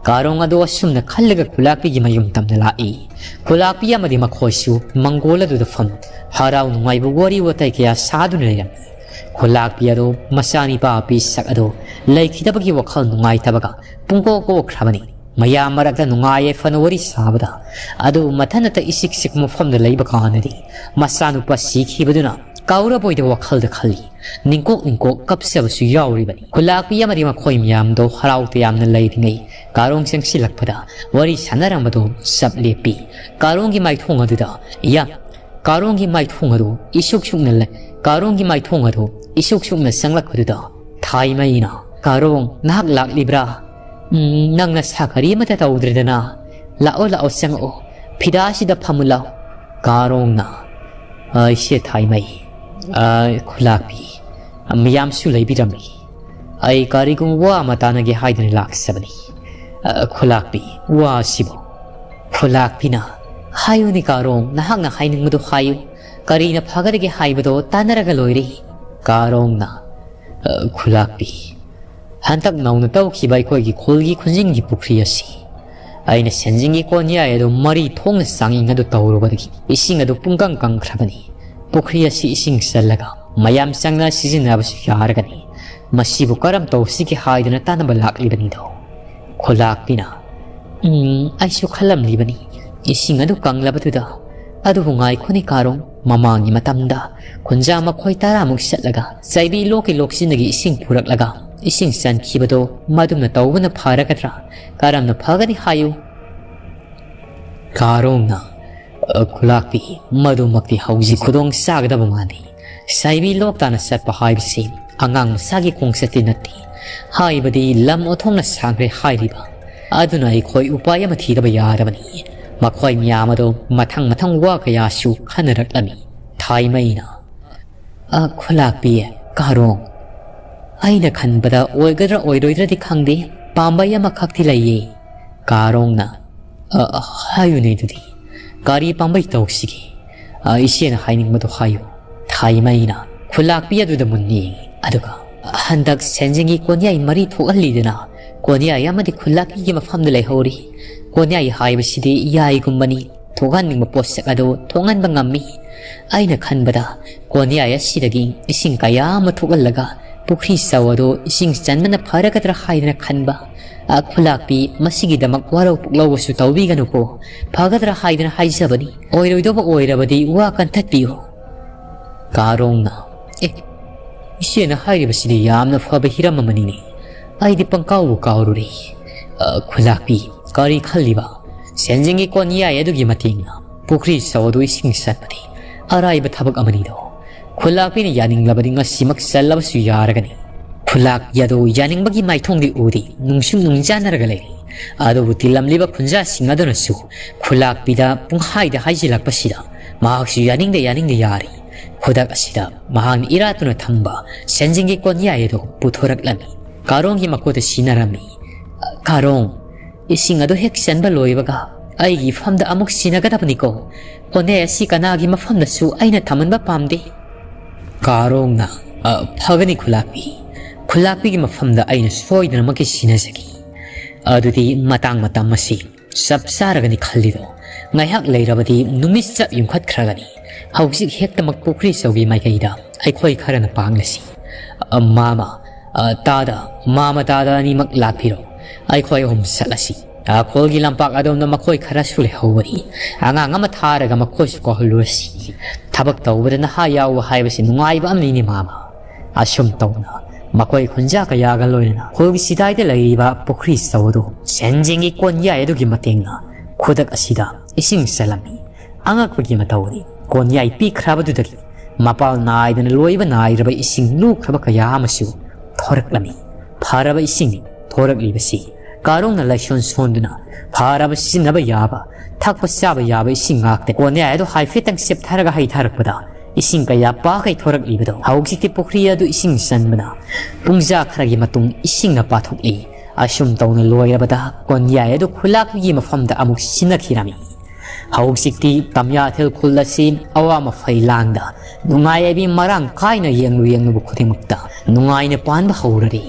ꯀꯥꯔꯣꯡ ꯑꯗꯨ ꯑꯁꯨꯝꯅ ꯈꯜꯂꯒ ꯈꯨꯂꯥꯛꯄꯤꯒꯤ ꯃꯌꯨꯝ ꯇꯝꯅ ꯂꯥꯛꯏ꯫ ꯈꯨꯂꯥꯛꯄꯤ ꯑꯃꯗꯤ ꯃꯈꯣꯏꯁꯨ ꯃꯪꯒꯣꯜ ꯑꯗꯨꯗ ꯐꯝ ꯍꯔꯥꯎ ꯅꯨꯡꯉꯥꯏꯕ ꯋꯥꯔꯤ ꯋꯥꯇꯥꯏ ꯀꯌꯥ ꯁꯥꯗꯨꯅ ꯂꯩꯔꯝꯃꯤ꯫ ꯈꯨꯂꯥꯛꯄꯤ ꯑꯗꯨ ꯃꯆꯥꯅꯤꯄꯥ ꯄꯤꯁꯛ ꯑꯗꯨ ꯂꯩꯈꯤꯗꯕꯒꯤ ꯋꯥꯈꯜ ꯅꯨꯡꯉꯥꯏꯇꯕꯒ ꯄꯨꯡꯀꯣꯛ ꯀꯣꯛꯈ꯭ꯔꯕꯅꯤ꯫ ꯃꯌꯥꯝ ꯃꯔꯛꯇ ꯅꯨꯡꯉꯥꯏ ꯌꯥꯏꯐꯅ ꯋꯥꯔꯤ ꯁꯥꯕꯗ ꯑꯗꯨ ꯃꯊꯟꯇ ꯏꯆꯤꯛ ꯆꯤꯛꯄ ꯃꯐꯝꯗ ꯂꯩꯕ ꯀꯥꯟꯗꯗꯤ ꯃꯆꯥꯅꯨꯄꯥ ꯁꯤꯈꯤꯕꯗꯨꯅ ꯀꯥꯎꯔꯕꯣꯏꯗ ꯋꯥꯈꯜꯗ ꯈꯜꯂꯤ꯫ ꯅꯤꯡꯀꯣꯛ ꯅꯤꯡꯀꯣꯛ ꯀꯞꯆꯕꯁꯨ ꯌꯥꯎꯔꯤꯕꯅꯤ꯫ ꯈꯨꯂꯥꯛꯄꯤ ꯑꯃꯗꯤ ꯃꯈꯣꯏ ꯃꯌꯥꯝꯗꯣ ꯍꯔꯥꯎ ꯇꯌꯥꯝꯅ ꯂꯩꯔꯤꯉꯩ ꯀꯥꯔꯣꯡ ꯆꯪꯁꯤꯜꯂꯛꯄꯗ ꯋꯥꯔꯤ ꯁꯥꯟꯅꯔꯝꯕꯗꯣ ꯆꯞ ꯂꯦꯞꯄꯤ꯫ ꯀꯥꯔꯣꯡꯒꯤ ꯃꯥꯏꯊꯣꯡ ꯑꯗꯨꯗ ꯌꯥꯝ ꯀꯥꯔꯣꯡꯒꯤ ꯃꯥꯏꯊꯣꯡ ꯑꯗꯨ ꯏꯁꯨꯛ ꯁꯨꯛꯅ ꯂꯩ-, ꯀꯥꯔꯣꯡꯒꯤ ꯃꯥꯏꯊꯣꯡ ꯑꯗꯨ ꯏꯁꯨꯛ ꯁꯨꯛꯅ ꯆꯪꯂꯛꯄꯗꯨꯗ ꯊꯥꯏꯃꯩꯅ, "ꯀꯥꯔꯣꯡ, ꯅꯍꯥꯛ ꯂꯥꯛꯂꯤꯕ꯭ꯔꯥ? ꯎꯝ, ꯅꯪ ꯅꯁꯥ ꯀꯔꯤ ꯑꯃꯠꯇ ꯇꯧꯗ꯭ꯔꯦꯗꯅ? ꯂꯥꯛꯑꯣ, ꯂꯥꯛꯑꯣ, ꯆꯪꯉꯛꯑꯣ꯫ ꯐꯤꯗꯥꯁꯤꯗ ꯐꯝꯃꯨ ꯂꯥꯛꯑꯣ꯫" ꯀꯥꯔꯣꯡꯅ, "ꯑ, ꯏꯆꯦ ꯊꯥꯏꯃꯩ, ꯑ, ꯈꯨꯂꯥꯛꯄꯤ, ꯃꯤꯌꯥꯝꯁꯨ ꯂꯩꯕꯤꯔꯝꯃꯤ꯫ ꯑꯩ ꯀꯔꯤꯒꯨꯝꯕ ꯋꯥ ꯑꯃ ꯇꯥꯟꯅꯒꯦ ꯍꯥꯏꯗꯨꯅ ꯂꯥꯛꯆꯕꯅꯤ꯫" "ꯑ, ꯈꯨꯂꯥꯛꯄꯤ, ꯋꯥ ꯑꯁꯤꯕꯨ?" ꯈꯨꯂꯥꯛꯄꯤꯅ, "ꯍꯥꯏꯌꯨꯅꯦ ꯀꯥꯔꯣꯡ, ꯅꯍꯥꯛꯅ ꯍꯥꯏꯅꯤꯡꯕꯗꯨ ꯍꯥꯏꯌꯨ꯫ ꯀꯔꯤꯅ ꯐꯒꯗꯒꯦ ꯍꯥꯏꯕꯗꯣ ꯇꯥꯟꯅꯔꯒ ꯂꯣꯏꯔꯦ꯫" ꯀꯥꯔꯣꯡꯅ, "ꯑ, ꯈꯨꯂꯥꯛꯄꯤ, ꯍꯟꯗꯛ ꯅꯧꯅ ꯇꯧꯈꯤꯕ ꯑꯩꯈꯣꯏꯒꯤ ꯈꯨꯜꯒꯤ ꯈꯨꯟꯖꯤꯡꯒꯤ ꯄꯨꯈ꯭ꯔꯤ ꯑꯁꯤ ꯑꯩꯅ ꯁꯦꯟꯖꯤꯡꯒꯤ ꯀꯣꯟꯌꯥꯏ ꯑꯗꯨ ꯃꯔꯤ ꯊꯣꯡꯅ ꯆꯥꯡꯌꯦꯡ ꯑꯗꯨ ꯇꯧꯔꯨꯕꯗꯒꯤ ꯏꯁꯤꯡ ꯑꯗꯨ ꯄꯨꯡꯀꯪ ꯀꯪꯈ꯭ꯔꯕꯅꯤ꯫ ꯄꯨꯈ꯭ꯔꯤ ꯑꯁꯤ ꯏꯁꯤꯡ ꯆꯜꯂꯒ ꯃꯌꯥꯝ ꯆꯪꯅ ꯁꯤꯖꯤꯟꯅꯕꯁꯨ ꯌꯥꯔꯒꯅꯤ꯫ ꯃꯁꯤꯕꯨ ꯀꯔꯝ ꯇꯧꯁꯤꯒꯦ ꯍꯥꯏꯗꯨꯅ ꯇꯥꯟꯅꯕ ꯂꯥꯛꯂꯤꯕꯅꯤꯗꯣ꯫" ꯈꯨꯂꯥꯛꯄꯤꯅ, ꯎꯝ, ꯑꯩꯁꯨ ꯈꯜꯂꯝꯂꯤꯕꯅꯤ, ꯏꯁꯤꯡ ꯑꯗꯨ ꯀꯪꯂꯕꯗꯨꯗ꯫ ꯑꯗꯨꯕꯨ ꯉꯥꯏꯈꯣꯅꯦ ꯀꯥꯔꯣꯡ, ꯃꯃꯥꯡꯒꯤ ꯃꯇꯝꯗ ꯈꯨꯟꯖꯥ ꯃꯈꯣꯏ ꯇꯔꯥꯃꯨꯛ ꯆꯠꯂꯒ ꯆꯥꯏꯕꯤ ꯂꯣꯛꯀꯤ ꯂꯣꯛꯁꯤꯟꯗꯒꯤ ꯏꯁꯤꯡ ꯄꯨꯔꯛꯂꯒ ꯏꯁꯤꯡ ꯆꯟꯈꯤꯕꯗꯣ ꯃꯗꯨꯝꯅ ꯇꯧꯕꯅ ꯐꯔꯒꯗ꯭ꯔꯥ? ꯀꯔꯝꯅ ꯐꯒꯅꯤ ꯍꯥꯏꯌꯨ? ꯀꯥꯔꯣꯡꯅ, "ꯑ, ꯈꯨꯂꯥꯛꯄꯤ, ꯃꯗꯨꯃꯛꯇꯤ ꯍꯧꯖꯤꯛ ꯈꯨꯗꯣꯡ ꯆꯥꯒꯗꯕ ꯃꯥꯟꯗꯦ꯫ ꯁꯥꯏꯕꯤ ꯂꯣꯛ ꯇꯥꯅ ꯆꯠꯄ ꯍꯥꯏꯕꯁꯤ ꯑꯉꯥꯡ ꯃꯆꯥꯒꯤ ꯈꯣꯡꯆꯠꯇꯤ ꯅꯠꯇꯦ꯫ ꯍꯥꯏꯕꯗꯤ ꯂꯝ ꯑꯣꯟꯊꯣꯛꯅ ꯁꯥꯡꯈ꯭ꯔꯦ ꯍꯥꯏꯔꯤꯕ꯫ ꯑꯗꯨꯅ ꯑꯩꯈꯣꯏ ꯎꯄꯥꯏ ꯑꯃ ꯊꯤꯗꯕ ꯌꯥꯗꯕꯅꯤ꯫" ꯃꯈꯣꯏ ꯃꯌꯥꯝ ꯑꯗꯨ ꯃꯊꯪ ꯃꯊꯪ ꯋꯥ ꯀꯌꯥꯁꯨ ꯈꯟꯅꯔꯛꯂꯝꯃꯤ꯫ ꯊꯥꯏꯃꯩꯅ, "ꯑ, ꯈꯨꯂꯥꯛꯄꯤ, ꯀꯥꯔꯣꯡ, ꯑꯩꯅ ꯈꯟꯕꯗ ꯑꯣꯏꯒꯗ꯭ꯔꯥ ꯑꯣꯏꯔꯣꯏꯗ꯭ꯔꯗꯤ ꯈꯪꯗꯦ, ꯄꯥꯝꯕꯩ ꯑꯃꯈꯛꯇꯤ ꯂꯩꯌꯦ꯫" ꯀꯥꯔꯣꯡꯅ, "ꯑ, ꯍꯥꯏꯌꯨꯅꯦ ꯑꯗꯨꯗꯤ, ꯀꯔꯤ ꯄꯥꯝꯕꯩ ꯇꯧꯁꯤꯒꯦ?" "ꯑ, ꯏꯆꯦꯅ ꯍꯥꯏꯅꯤꯡꯕꯗꯣ ꯍꯥꯏꯌꯨ꯫" ꯊꯥꯏꯃꯩꯅ ꯈꯨꯂꯥꯛꯄꯤ ꯑꯗꯨꯗ ꯃꯨꯟꯅ ꯌꯦꯡꯉꯤ꯫ ꯑꯗꯨꯒ, "ꯍꯟꯗꯛ ꯁꯦꯟꯖꯦꯡꯒꯤ ꯀꯣꯟꯌꯥꯏ ꯃꯔꯤ ꯊꯣꯛꯍꯜꯂꯤꯗꯅ, ꯀꯣꯟꯌꯥꯏ ꯑꯃꯗꯤ ꯈꯨꯂꯥꯛꯄꯤꯒꯤ ꯃꯐꯝꯗ ꯂꯩꯍꯧꯔꯤ꯫ ꯀꯣꯟꯌꯥꯏ ꯍꯥꯏꯕꯁꯤꯗꯤ ꯌꯥꯏꯒꯨꯝꯕꯅꯤ, ꯊꯣꯛꯍꯟꯅꯤꯡꯕ ꯄꯣꯠꯁꯛ ꯑꯗꯨ ꯊꯣꯛꯍꯟꯕ ꯉꯝꯃꯤ꯫ ꯑꯩꯅ ꯈꯟꯕꯗ ꯀꯣꯟꯌꯥꯏ ꯑꯁꯤꯗꯒꯤ ꯏꯁꯤꯡ ꯀꯌꯥ ꯑꯃ ꯊꯣꯛꯍꯜꯂꯒ ꯄꯨꯈ꯭ꯔꯤ ꯆꯥꯎ ꯑꯗꯨ ꯏꯁꯤꯡ ꯆꯟꯕꯅ ꯐꯔꯒꯗ꯭ꯔꯥ ꯍꯥꯏꯗꯅ ꯈꯟꯕ꯫ ꯑ, ꯈꯨꯂꯥꯛꯄꯤ, ꯃꯁꯤꯒꯤꯗꯃꯛ ꯋꯥꯔꯧ ꯄꯨꯛꯂꯧꯕꯁꯨ ꯇꯧꯕꯤꯒꯅꯨꯀꯣ, ꯐꯒꯗ꯭ꯔꯥ ꯍꯥꯏꯗꯅ ꯍꯥꯏꯖꯕꯅꯤ꯫ ꯑꯣꯏꯔꯣꯏꯗꯧꯕ ꯑꯣꯏꯔꯕꯗꯤ ꯋꯥ ꯀꯟꯊꯠꯄꯤꯌꯨ꯫" ꯀꯥꯔꯣꯡꯅ, "ꯑꯦ, ꯏꯆꯦꯅ ꯍꯥꯏꯔꯤꯕꯁꯤꯗꯤ ꯌꯥꯝꯅ ꯐꯕ ꯍꯤꯔꯝ ꯑꯃꯅꯤꯅꯦ꯫ ꯑꯩꯗꯤ ꯄꯪꯀꯥꯎꯕꯨ ꯀꯥꯎꯔꯨꯔꯦ꯫ ꯑ, ꯈꯨꯂꯥꯛꯄꯤ, ꯀꯔꯤ ꯈꯜꯂꯤꯕ? ꯁꯦꯟꯖꯦꯡꯒꯤ ꯀꯣꯟꯌꯥꯏ ꯑꯗꯨꯒꯤ ꯃꯇꯦꯡꯅ ꯄꯨꯈ꯭ꯔꯤ ꯆꯥꯎ ꯑꯗꯨ ꯏꯁꯤꯡ ꯆꯟꯕꯗꯤ ꯑꯔꯥꯏꯕ ꯊꯕꯛ ꯑꯃꯅꯤꯗꯣ꯫ ꯈꯨꯂꯥꯛꯄꯤꯅ ꯌꯥꯅꯤꯡꯂꯕꯗꯤ ꯉꯁꯤꯃꯛ ꯆꯜꯂꯕꯁꯨ ꯌꯥꯔꯒꯅꯤ꯫" ꯈꯨꯂꯥꯛꯄꯤ ꯑꯗꯨ ꯌꯥꯅꯤꯡꯕꯒꯤ ꯃꯥꯏꯊꯣꯡꯗꯤ ꯎꯗꯦ, ꯅꯨꯡꯁꯨ ꯅꯨꯡꯖꯥꯅꯔꯒ ꯂꯩꯔꯤ꯫ ꯑꯗꯨꯕꯨ ꯇꯤꯜꯂꯝꯂꯤꯕ ꯈꯨꯟꯖꯥꯁꯤꯡ ꯑꯗꯨꯅꯁꯨ ꯈꯨꯂꯥꯛꯄꯤꯗ ꯄꯨꯡꯍꯥꯏꯗ ꯍꯥꯏꯖꯤꯜꯂꯛꯄꯁꯤꯗ ꯃꯍꯥꯛꯁꯨ ꯌꯥꯅꯤꯡꯗ ꯌꯥꯅꯤꯡꯗ ꯌꯥꯔꯤ꯫ ꯈꯨꯗꯛ ꯑꯁꯤꯗ ꯃꯍꯥꯛꯅ ꯏꯔꯥꯠꯇꯨꯅ ꯊꯝꯕ ꯁꯦꯟꯖꯦꯡꯒꯤ ꯀꯣꯟꯌꯥꯏ ꯑꯗꯨ ꯄꯨꯊꯣꯔꯛꯂꯝꯃꯤ꯫ ꯀꯥꯔꯣꯡꯒꯤ ꯃꯈꯨꯠꯇ ꯁꯤꯟꯅꯔꯝꯃꯤ꯫ "ꯀꯥꯔꯣꯡ, ꯏꯁꯤꯡ ꯑꯗꯨ ꯍꯦꯛ ꯆꯟꯕ ꯂꯣꯏꯕꯒ ꯑꯩꯒꯤ ꯐꯝꯗ ꯑꯃꯨꯛ ꯁꯤꯟꯅꯒꯗꯕꯅꯤꯀꯣ꯫ ꯀꯣꯟꯌꯥꯏ ꯑꯁꯤ ꯀꯅꯥꯒꯤ ꯃꯐꯝꯗꯁꯨ ꯑꯩꯅ ꯊꯝꯍꯟꯕ ꯄꯥꯝꯗꯦ꯫" ꯀꯥꯔꯣꯡꯅ, "ꯑ, ꯐꯒꯅꯤ ꯈꯨꯂꯥꯛꯄꯤ꯫ ꯈꯨꯂꯥꯛꯄꯤꯒꯤ ꯃꯐꯝꯗ ꯑꯩꯅ ꯁꯣꯏꯗꯅꯃꯛꯀꯤ ꯁꯤꯟꯅꯖꯒꯦ꯫ ꯑꯗꯨꯗꯤ ꯃꯇꯥꯡ ꯃꯇꯝ ꯑꯁꯤ ꯆꯞ ꯆꯥꯔꯒꯅꯤ ꯈꯜꯂꯤꯗꯣ꯫ ꯉꯥꯏꯍꯥꯛ ꯂꯩꯔꯕꯗꯤ ꯅꯨꯃꯤꯠ ꯆꯞ ꯌꯨꯡꯈꯠꯈ꯭ꯔꯒꯅꯤ꯫ ꯍꯧꯖꯤꯛ ꯍꯦꯛꯇꯃꯛ ꯄꯨꯈ꯭ꯔꯤ ꯆꯧꯒꯤ ꯃꯥꯏꯀꯩꯗ ꯑꯩꯈꯣꯏ ꯈꯔꯅ ꯄꯥꯡꯂꯁꯤ꯫ ꯑ, ꯃꯥꯃ, ꯑ, ꯇꯥꯗ, ꯃꯥꯃ ꯇꯥꯗ ꯑꯅꯤꯃꯛ ꯂꯥꯛꯄꯤꯔꯣ꯫ ꯑꯩꯈꯣꯏ ꯑꯍꯨꯝ ꯆꯠꯂꯁꯤ꯫ ꯈꯨꯜꯒꯤ ꯂꯝꯄꯥꯛ ꯑꯗꯣꯝꯗ ꯃꯈꯣꯏ ꯈꯔꯁꯨ ꯂꯩꯍꯧꯕꯅꯤ꯫ ꯑꯉꯥꯡ ꯑꯃ ꯊꯥꯔꯒ ꯃꯈꯣꯏꯁꯨ ꯀꯧꯍꯜꯂꯨꯔꯁꯤ꯫ ꯊꯕꯛ ꯇꯧꯕꯗ ꯅꯍꯥ ꯌꯥꯎꯕ ꯍꯥꯏꯕꯁꯤ ꯅꯨꯡꯉꯥꯏꯕ ꯑꯃꯅꯤꯅꯦ, ꯃꯥꯃ꯫ ꯑꯁꯨꯝ ꯇꯧꯅ ꯃꯈꯣꯏ ꯈꯨꯟꯖꯥ ꯀꯌꯥꯒ ꯂꯣꯏꯅꯅ ꯈꯨꯜꯒꯤ ꯁꯤꯗꯥꯏꯗ ꯂꯩꯔꯤꯕ ꯄꯨꯈ꯭ꯔꯤ ꯑꯆꯧꯕꯗꯨ ꯁꯦꯟꯖꯦꯡꯒꯤ ꯀꯣꯟꯌꯥꯏ ꯑꯗꯨꯒꯤ ꯃꯇꯦꯡꯅ ꯈꯨꯗꯛ ꯑꯁꯤꯗ ꯏꯁꯤꯡ ꯆꯜꯂꯝꯃꯤ꯫ ꯑꯉꯛꯄꯒꯤ ꯃꯇꯧꯗꯤ, ꯀꯣꯟꯌꯥꯏ ꯄꯤꯛꯈ꯭ꯔꯕꯗꯨꯗꯒꯤ ꯃꯄꯥꯜ ꯅꯥꯏꯗꯅ ꯂꯣꯏꯕ ꯅꯥꯏꯗ꯭ꯔꯕ ꯏꯁꯤꯡ ꯂꯨꯈ꯭ꯔꯕ ꯀꯌꯥ ꯑꯃꯁꯨ ꯊꯣꯔꯛꯂꯝꯃꯤ꯫ ꯐꯔꯕ ꯏꯁꯤꯡ ꯊꯣꯔꯛꯂꯤꯕꯁꯤ ꯀꯥꯔꯣꯡꯅ ꯂꯥꯏꯁꯣꯟ ꯁꯣꯟꯗꯨꯅ ꯐꯔꯕ ꯁꯤꯖꯤꯟꯅꯕ ꯌꯥꯕ, ꯊꯛꯄ ꯆꯥꯕ ꯌꯥꯕ ꯏꯁꯤꯡ ꯉꯥꯛꯇ꯫ ꯀꯣꯟꯌꯥꯏ ꯑꯗꯨ ꯍꯥꯏꯐꯦꯠꯇꯪ ꯆꯦꯞꯊꯔꯒ ꯍꯩꯊꯔꯛꯄꯗ ꯏꯁꯤꯡ ꯀꯌꯥ ꯄꯥꯈꯩ ꯊꯣꯔꯛꯂꯤꯕꯗꯣ, ꯍꯧꯖꯤꯛꯇꯤ ꯄꯨꯈ꯭ꯔꯤ ꯑꯗꯨ ꯏꯁꯤꯡ ꯆꯟꯕꯅ ꯄꯨꯡꯖꯥ ꯈꯔꯒꯤ ꯃꯇꯨꯡ ꯏꯁꯤꯡꯅ ꯄꯥꯊꯣꯛꯂꯤ꯫ ꯑꯁꯨꯝ ꯇꯧꯅ ꯂꯣꯏꯔꯕꯗ ꯀꯣꯟꯌꯥꯏ ꯑꯗꯨ ꯈꯨꯂꯥꯛꯄꯒꯤ ꯃꯐꯝꯗ ꯑꯃꯨꯛ ꯁꯤꯟꯅꯈꯤꯔꯝꯃꯤ꯫ ꯍꯧꯖꯤꯛꯇꯤ ꯇꯝꯌꯥꯊꯦꯜ ꯈꯨꯜ ꯑꯁꯤ ꯑꯋꯥ ꯃꯐꯩ ꯂꯥꯡꯗ ꯅꯨꯡꯉꯥꯏ ꯌꯥꯏꯕꯤ ꯃꯔꯥꯡ ꯀꯥꯏꯅ ꯌꯦꯡꯂꯨ ꯌꯦꯡꯂꯨꯕ ꯈꯨꯗꯤꯡꯃꯛꯇ ꯅꯨꯡꯉꯥꯏꯅ ꯄꯥꯟꯕ ꯍꯧꯔꯔꯤ꯫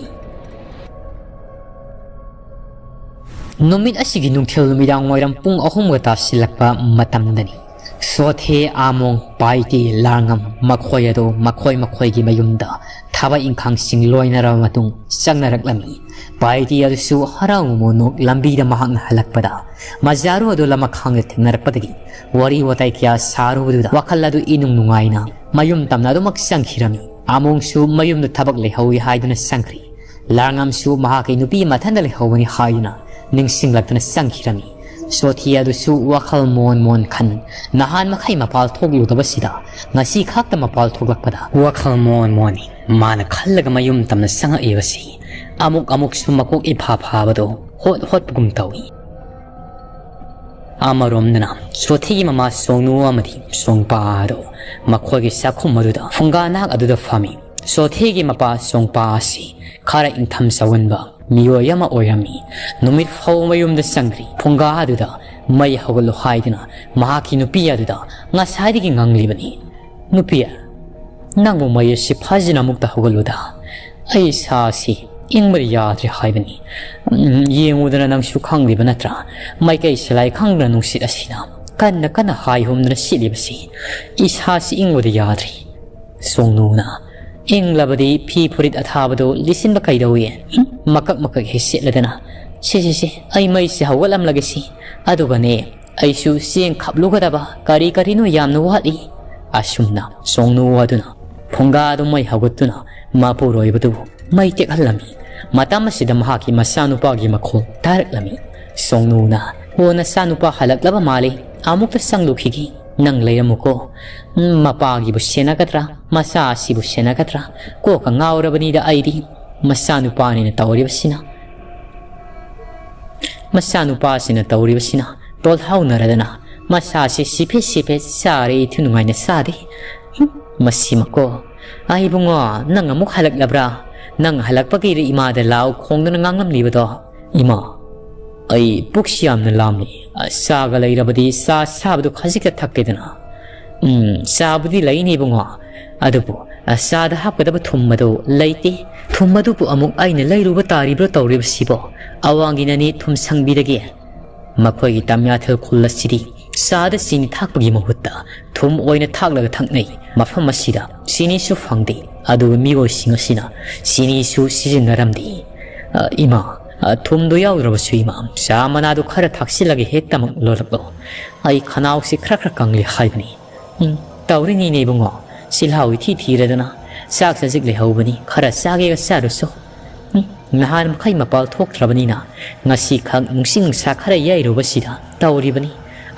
ꯅꯨꯃꯤꯠ ꯑꯁꯤꯒꯤ ꯅꯨꯡꯊꯤꯜ ꯅꯨꯃꯤꯗꯥꯡ ꯋꯥꯏꯔꯝ ꯄꯨꯡ ꯑꯍꯨꯝꯒ ꯇꯥꯁꯤꯜꯂꯛꯄ ꯃꯇꯝꯗꯅꯤ꯫ ꯁꯣꯊꯦ, ꯑꯥꯃꯣꯡ, ꯄꯥꯏꯇꯤ, ꯂꯥꯔꯉꯝ ꯃꯈꯣꯏ ꯑꯗꯨ ꯃꯈꯣꯏ ꯃꯈꯣꯏꯒꯤ ꯃꯌꯨꯝꯗ ꯊꯕꯛ ꯏꯪꯈꯥꯡꯁꯤꯡ ꯂꯣꯏꯅꯔꯕ ꯃꯇꯨꯡ ꯆꯪꯅꯔꯛꯂꯝꯃꯤ꯫ ꯄꯥꯏꯇꯤ ꯑꯗꯨꯁꯨ ꯍꯔꯥꯎ ꯃꯣꯅꯣꯛ ꯂꯝꯕꯤꯗ ꯃꯍꯥꯛꯅ ꯍꯜꯂꯛꯄꯗ ꯃꯖꯥꯔꯨ ꯑꯗꯨ ꯂꯃꯈꯥꯡꯗ ꯊꯦꯡꯅꯔꯛꯄꯗꯒꯤ ꯋꯥꯔꯤ ꯋꯥꯇꯥꯏ ꯀꯌꯥ ꯁꯥꯔꯨꯕꯗꯨꯗ ꯋꯥꯈꯜ ꯑꯗꯨ ꯏꯅꯨꯡ ꯅꯨꯡꯉꯥꯏꯅ ꯃꯌꯨꯝ ꯇꯝꯅ ꯑꯗꯨꯃꯛ ꯆꯪꯈꯤꯔꯝꯃꯤ꯫ ꯑꯥꯃꯣꯡꯁꯨ ꯃꯌꯨꯝꯗ ꯊꯕꯛ ꯂꯩꯍꯧꯏ ꯍꯥꯏꯗꯨꯅ ꯆꯪꯈ꯭ꯔꯤ꯫ ꯂꯥꯔꯉꯝꯁꯨ ꯃꯍꯥꯛꯀꯤ ꯅꯨꯄꯤ ꯃꯊꯟꯇ ꯂꯩꯍꯧꯕꯅꯤ ꯍꯥꯏꯗꯨꯅ ꯅꯤꯡꯁꯤꯡꯂꯛꯇꯨꯅ ꯆꯪꯈꯤꯔꯝꯃꯤ꯫ ꯁꯣꯊꯤ ꯑꯗꯨꯁꯨ ꯋꯥꯈꯜ ꯃꯣꯟ ꯃꯣꯟ ꯈꯟ, ꯅꯍꯥꯟ ꯃꯈꯩ ꯃꯄꯥꯜ ꯊꯣꯛꯂꯨꯗꯕꯁꯤꯗ ꯉꯁꯤ ꯈꯛꯇ ꯃꯄꯥꯜ ꯊꯣꯛꯂꯛꯄꯗ ꯋꯥꯈꯜ ꯃꯣꯟ ꯃꯣꯟꯅꯤ꯫ ꯃꯥꯅ ꯈꯜꯂꯒ ꯃꯌꯨꯝ ꯇꯝꯅ ꯆꯪꯉꯛꯏꯕꯁꯤ ꯑꯃꯨꯛ ꯑꯃꯨꯛꯁꯨ ꯃꯀꯣꯛ ꯏꯐꯥ ꯐꯥꯕꯗꯣ ꯍꯣꯠ ꯍꯣꯠꯄꯒꯨꯝ ꯇꯧꯏ꯫ ꯑꯃꯔꯣꯝꯗꯅ ꯁꯣꯊꯤꯒꯤ ꯃꯃꯥ ꯁꯣꯡꯅꯨ ꯑꯃꯗꯤ ꯁꯣꯡꯄꯥ ꯑꯗꯨ ꯃꯈꯣꯏꯒꯤ ꯆꯥꯛꯈꯨꯝ ꯑꯗꯨꯗ ꯐꯨꯡꯒꯥ ꯅꯥꯛ ꯑꯗꯨꯗ ꯐꯝꯃꯤ꯫ ꯁꯣꯊꯤꯒꯤ ꯃꯄꯥ ꯁꯣꯡꯄꯥ ꯑꯁꯤ ꯈꯔ ꯏꯪꯊꯝ ꯆꯥꯎꯒꯟꯕ ꯃꯤꯑꯣꯏ ꯑꯃ ꯑꯣꯏꯔꯝꯃꯤ꯫ ꯅꯨꯃꯤꯠ ꯐꯥꯎꯕ ꯃꯌꯨꯝꯗ ꯆꯪꯗ꯭ꯔꯤ꯫ ꯐꯨꯡꯒꯥ ꯑꯗꯨꯗ ꯃꯩ ꯍꯧꯒꯠꯂꯨ ꯍꯥꯏꯗꯨꯅ ꯃꯍꯥꯛꯀꯤ ꯅꯨꯄꯤ ꯑꯗꯨꯗ ꯉꯁꯥꯏꯗꯒꯤ ꯉꯥꯡꯂꯤꯕꯅꯤ꯫ "ꯅꯨꯄꯤ, ꯅꯪꯕꯨ ꯃꯩ ꯑꯁꯤ ꯐꯥꯖꯤꯟ ꯑꯃꯨꯛꯇ ꯍꯧꯒꯠꯂꯨꯗ꯫ ꯑꯩ ꯏꯁꯥ ꯑꯁꯤ ꯏꯪꯕꯗ ꯌꯥꯗ꯭ꯔꯦ ꯍꯥꯏꯕꯅꯤ꯫ ꯎꯝ, ꯌꯦꯡꯉꯨꯗꯅ ꯅꯪꯁꯨ ꯈꯪꯂꯤꯕ ꯅꯠꯇ꯭ꯔꯥ? ꯃꯥꯏꯀꯩ ꯁꯂꯥꯏ ꯈꯪꯗꯅ ꯅꯨꯡꯁꯤꯠ ꯑꯁꯤꯅ ꯀꯟꯅ ꯀꯟꯅ ꯍꯥꯏ ꯍꯨꯝꯗꯅ ꯁꯤꯠꯂꯤꯕꯁꯤ꯫ ꯏꯁꯥꯁꯤ ꯏꯪꯕꯗ ꯌꯥꯗ꯭ꯔꯤ꯫" ꯁꯣꯡꯅꯨꯅ, "ꯏꯪꯂꯕꯗꯤ ꯐꯤ ꯐꯨꯔꯤꯠ ꯑꯊꯥꯕꯗꯨ ꯂꯤꯠꯁꯤꯟꯕ ꯀꯩꯗꯧꯏ? ꯃꯀꯛ ꯃꯀꯛ ꯍꯦꯛ ꯁꯦꯠꯂꯗꯅ "ꯁꯦ, ꯁꯦ, ꯁꯦ, ꯑꯩ ꯃꯩꯁꯦ ꯍꯧꯒꯠꯂꯝꯂꯒꯦ ꯁꯤ꯫ ꯑꯗꯨꯒꯅꯦ, ꯑꯩꯁꯨ ꯆꯦꯡ ꯈꯞꯂꯨꯒꯗꯕ ꯀꯔꯤ ꯀꯔꯤꯅꯣ ꯌꯥꯝꯅ ꯋꯥꯠꯂꯤ"꯫ ꯑꯁꯨꯝꯅ ꯁꯣꯡꯅꯨ ꯑꯗꯨꯅ ꯐꯨꯡꯒꯥꯗꯨ ꯃꯩ ꯍꯧꯒꯠꯇꯨꯅ ꯃꯄꯨꯔꯣꯏꯕꯗꯨꯕꯨ ꯃꯩ ꯇꯦꯛꯍꯜꯂꯝꯃꯤ꯫ ꯃꯇꯝ ꯑꯁꯤꯗ ꯃꯍꯥꯛꯀꯤ ꯃꯆꯥꯅꯨꯄꯥꯒꯤ ꯃꯈꯣꯜ ꯇꯥꯔꯛꯂꯝꯃꯤ꯫ ꯁꯣꯡꯅꯨꯅ, "ꯑꯣ, ꯅꯆꯥꯅꯨꯄꯥ ꯍꯜꯂꯛꯂꯕ ꯃꯥꯜꯂꯤ, ꯑꯃꯨꯛꯇ ꯆꯪꯂꯨꯈꯤꯒꯦ꯫ ꯅꯪ ꯂꯩꯔꯝꯃꯨꯀꯣ꯫ ꯎꯝ, ꯃꯄꯥꯒꯤꯕꯨ ꯁꯦꯟꯅꯒꯗ꯭ꯔꯥ, ꯃꯆꯥ ꯑꯁꯤꯕꯨ ꯁꯦꯟꯅꯒꯗ꯭ꯔꯥ? ꯀꯣꯛꯀ ꯉꯥꯎꯔꯕꯅꯤꯗ ꯑꯩꯗꯤ꯫ ꯃꯆꯥꯅꯨꯄꯥꯅꯤꯅ ꯇꯧꯔꯤꯕꯁꯤꯅ, ꯃꯆꯥꯅꯨꯄꯥꯁꯤꯅ ꯇꯧꯔꯤꯕꯁꯤꯅ ꯇꯣꯜꯍꯥꯎꯅꯔꯗꯅ ꯃꯁꯥꯁꯦ ꯁꯤꯐꯦꯠ ꯁꯤꯐꯦꯠ ꯆꯥꯔꯦ, ꯏꯊꯤ ꯅꯨꯡꯉꯥꯏꯅ ꯆꯥꯗꯦ꯫ ꯎꯝ, ꯃꯁꯤꯃꯀꯣ꯫ ꯑꯩ ꯏꯕꯨꯡꯉꯣ, ꯅꯪ ꯑꯃꯨꯛ ꯍꯜꯂꯛꯂꯕ꯭ꯔꯥ? ꯅꯪ ꯍꯜꯂꯛꯄꯒꯤꯔ ꯏꯃꯥꯗ ꯂꯥꯎ ꯈꯣꯡꯗꯨꯅ ꯉꯥꯡꯂꯝꯂꯤꯕꯗꯣ?" "ꯏꯃꯥ, ꯑꯩ ꯄꯨꯛꯁꯤ ꯌꯥꯝꯅ ꯂꯥꯝꯂꯤ꯫ ꯆꯥꯒ ꯂꯩꯔꯕꯗꯤ ꯆꯥ ꯁꯥꯕꯗꯨ ꯈꯖꯤꯛꯇ ꯊꯛꯀꯦꯗꯅ꯫" "ꯎꯝ, ꯆꯥꯕꯨꯗꯤ ꯂꯩꯅꯤ ꯏꯕꯨꯡꯉꯣ, ꯑꯗꯨꯕꯨ ꯆꯥꯗ ꯍꯥꯞꯀꯗꯕ ꯊꯨꯝ ꯑꯗꯨ ꯂꯩꯇꯦ꯫ ꯊꯨꯝ ꯑꯗꯨꯕꯨ ꯑꯃꯨꯛ ꯑꯩꯅ ꯂꯩꯔꯨꯕ ꯇꯥꯔꯤꯕ꯭ꯔꯣ ꯇꯧꯔꯤꯕꯁꯤꯕꯣ?" "ꯑꯋꯥꯡꯒꯤꯅꯅꯤ ꯊꯨꯝ ꯁꯪꯕꯤꯔꯒꯦ꯫" ꯃꯈꯣꯏꯒꯤ ꯇꯝꯌꯥꯊꯦꯜ ꯈꯨꯜ ꯑꯁꯤꯗꯤ ꯆꯥꯗ ꯆꯤꯅꯤ ꯊꯥꯛꯄꯒꯤ ꯃꯍꯨꯠꯇ ꯊꯨꯝ ꯑꯣꯏꯅ ꯊꯥꯛꯂꯒ ꯊꯛꯅꯩ꯫ ꯃꯐꯝ ꯑꯁꯤꯗ ꯆꯤꯅꯤꯁꯨ ꯐꯪꯗꯦ, ꯑꯗꯨꯒ ꯃꯤꯑꯣꯏꯁꯤꯡ ꯑꯁꯤꯅ ꯆꯤꯅꯤꯁꯨ ꯁꯤꯖꯤꯟꯅꯔꯝꯗꯦ꯫ "ꯑ, ꯏꯃꯥ, ꯑ, ꯊꯨꯝꯗꯣ ꯌꯥꯎꯗ꯭ꯔꯕꯁꯨ ꯏꯃꯥ, ꯆꯥ ꯃꯅꯥꯗꯣ ꯈꯔ ꯊꯥꯛꯆꯤꯜꯂꯒ ꯍꯦꯛꯇꯃꯛ ꯂꯣꯜꯂꯛꯂꯣ꯫ ꯑꯩ ꯈꯅꯥꯎꯁꯤ ꯈꯔ ꯈꯔ ꯀꯪꯂꯦ ꯍꯥꯏꯕꯅꯤ꯫" "ꯎꯝ, ꯇꯧꯔꯤꯅꯤꯅꯦ ꯏꯕꯨꯡꯉꯣ, ꯆꯤꯜꯍꯥꯎ ꯏꯊꯤ ꯊꯤꯔꯗꯅ꯫ ꯆꯥꯛ ꯆꯖꯤꯛ ꯂꯩꯍꯧꯕꯅꯤ, ꯈꯔ ꯆꯥꯒꯦꯒ ꯆꯥꯔꯨꯆꯣ꯫ ꯎꯝ, ꯅꯍꯥꯟ ꯃꯈꯩ ꯃꯄꯥꯜ ꯊꯣꯛꯇ꯭ꯔꯕꯅꯤꯅ ꯉꯁꯤꯈꯛ ꯅꯨꯡꯁꯤ ꯅꯨꯡꯁꯥ ꯈꯔ ꯌꯩꯔꯨꯕꯁꯤꯗ ꯇꯧꯔꯤꯕꯅꯤ꯫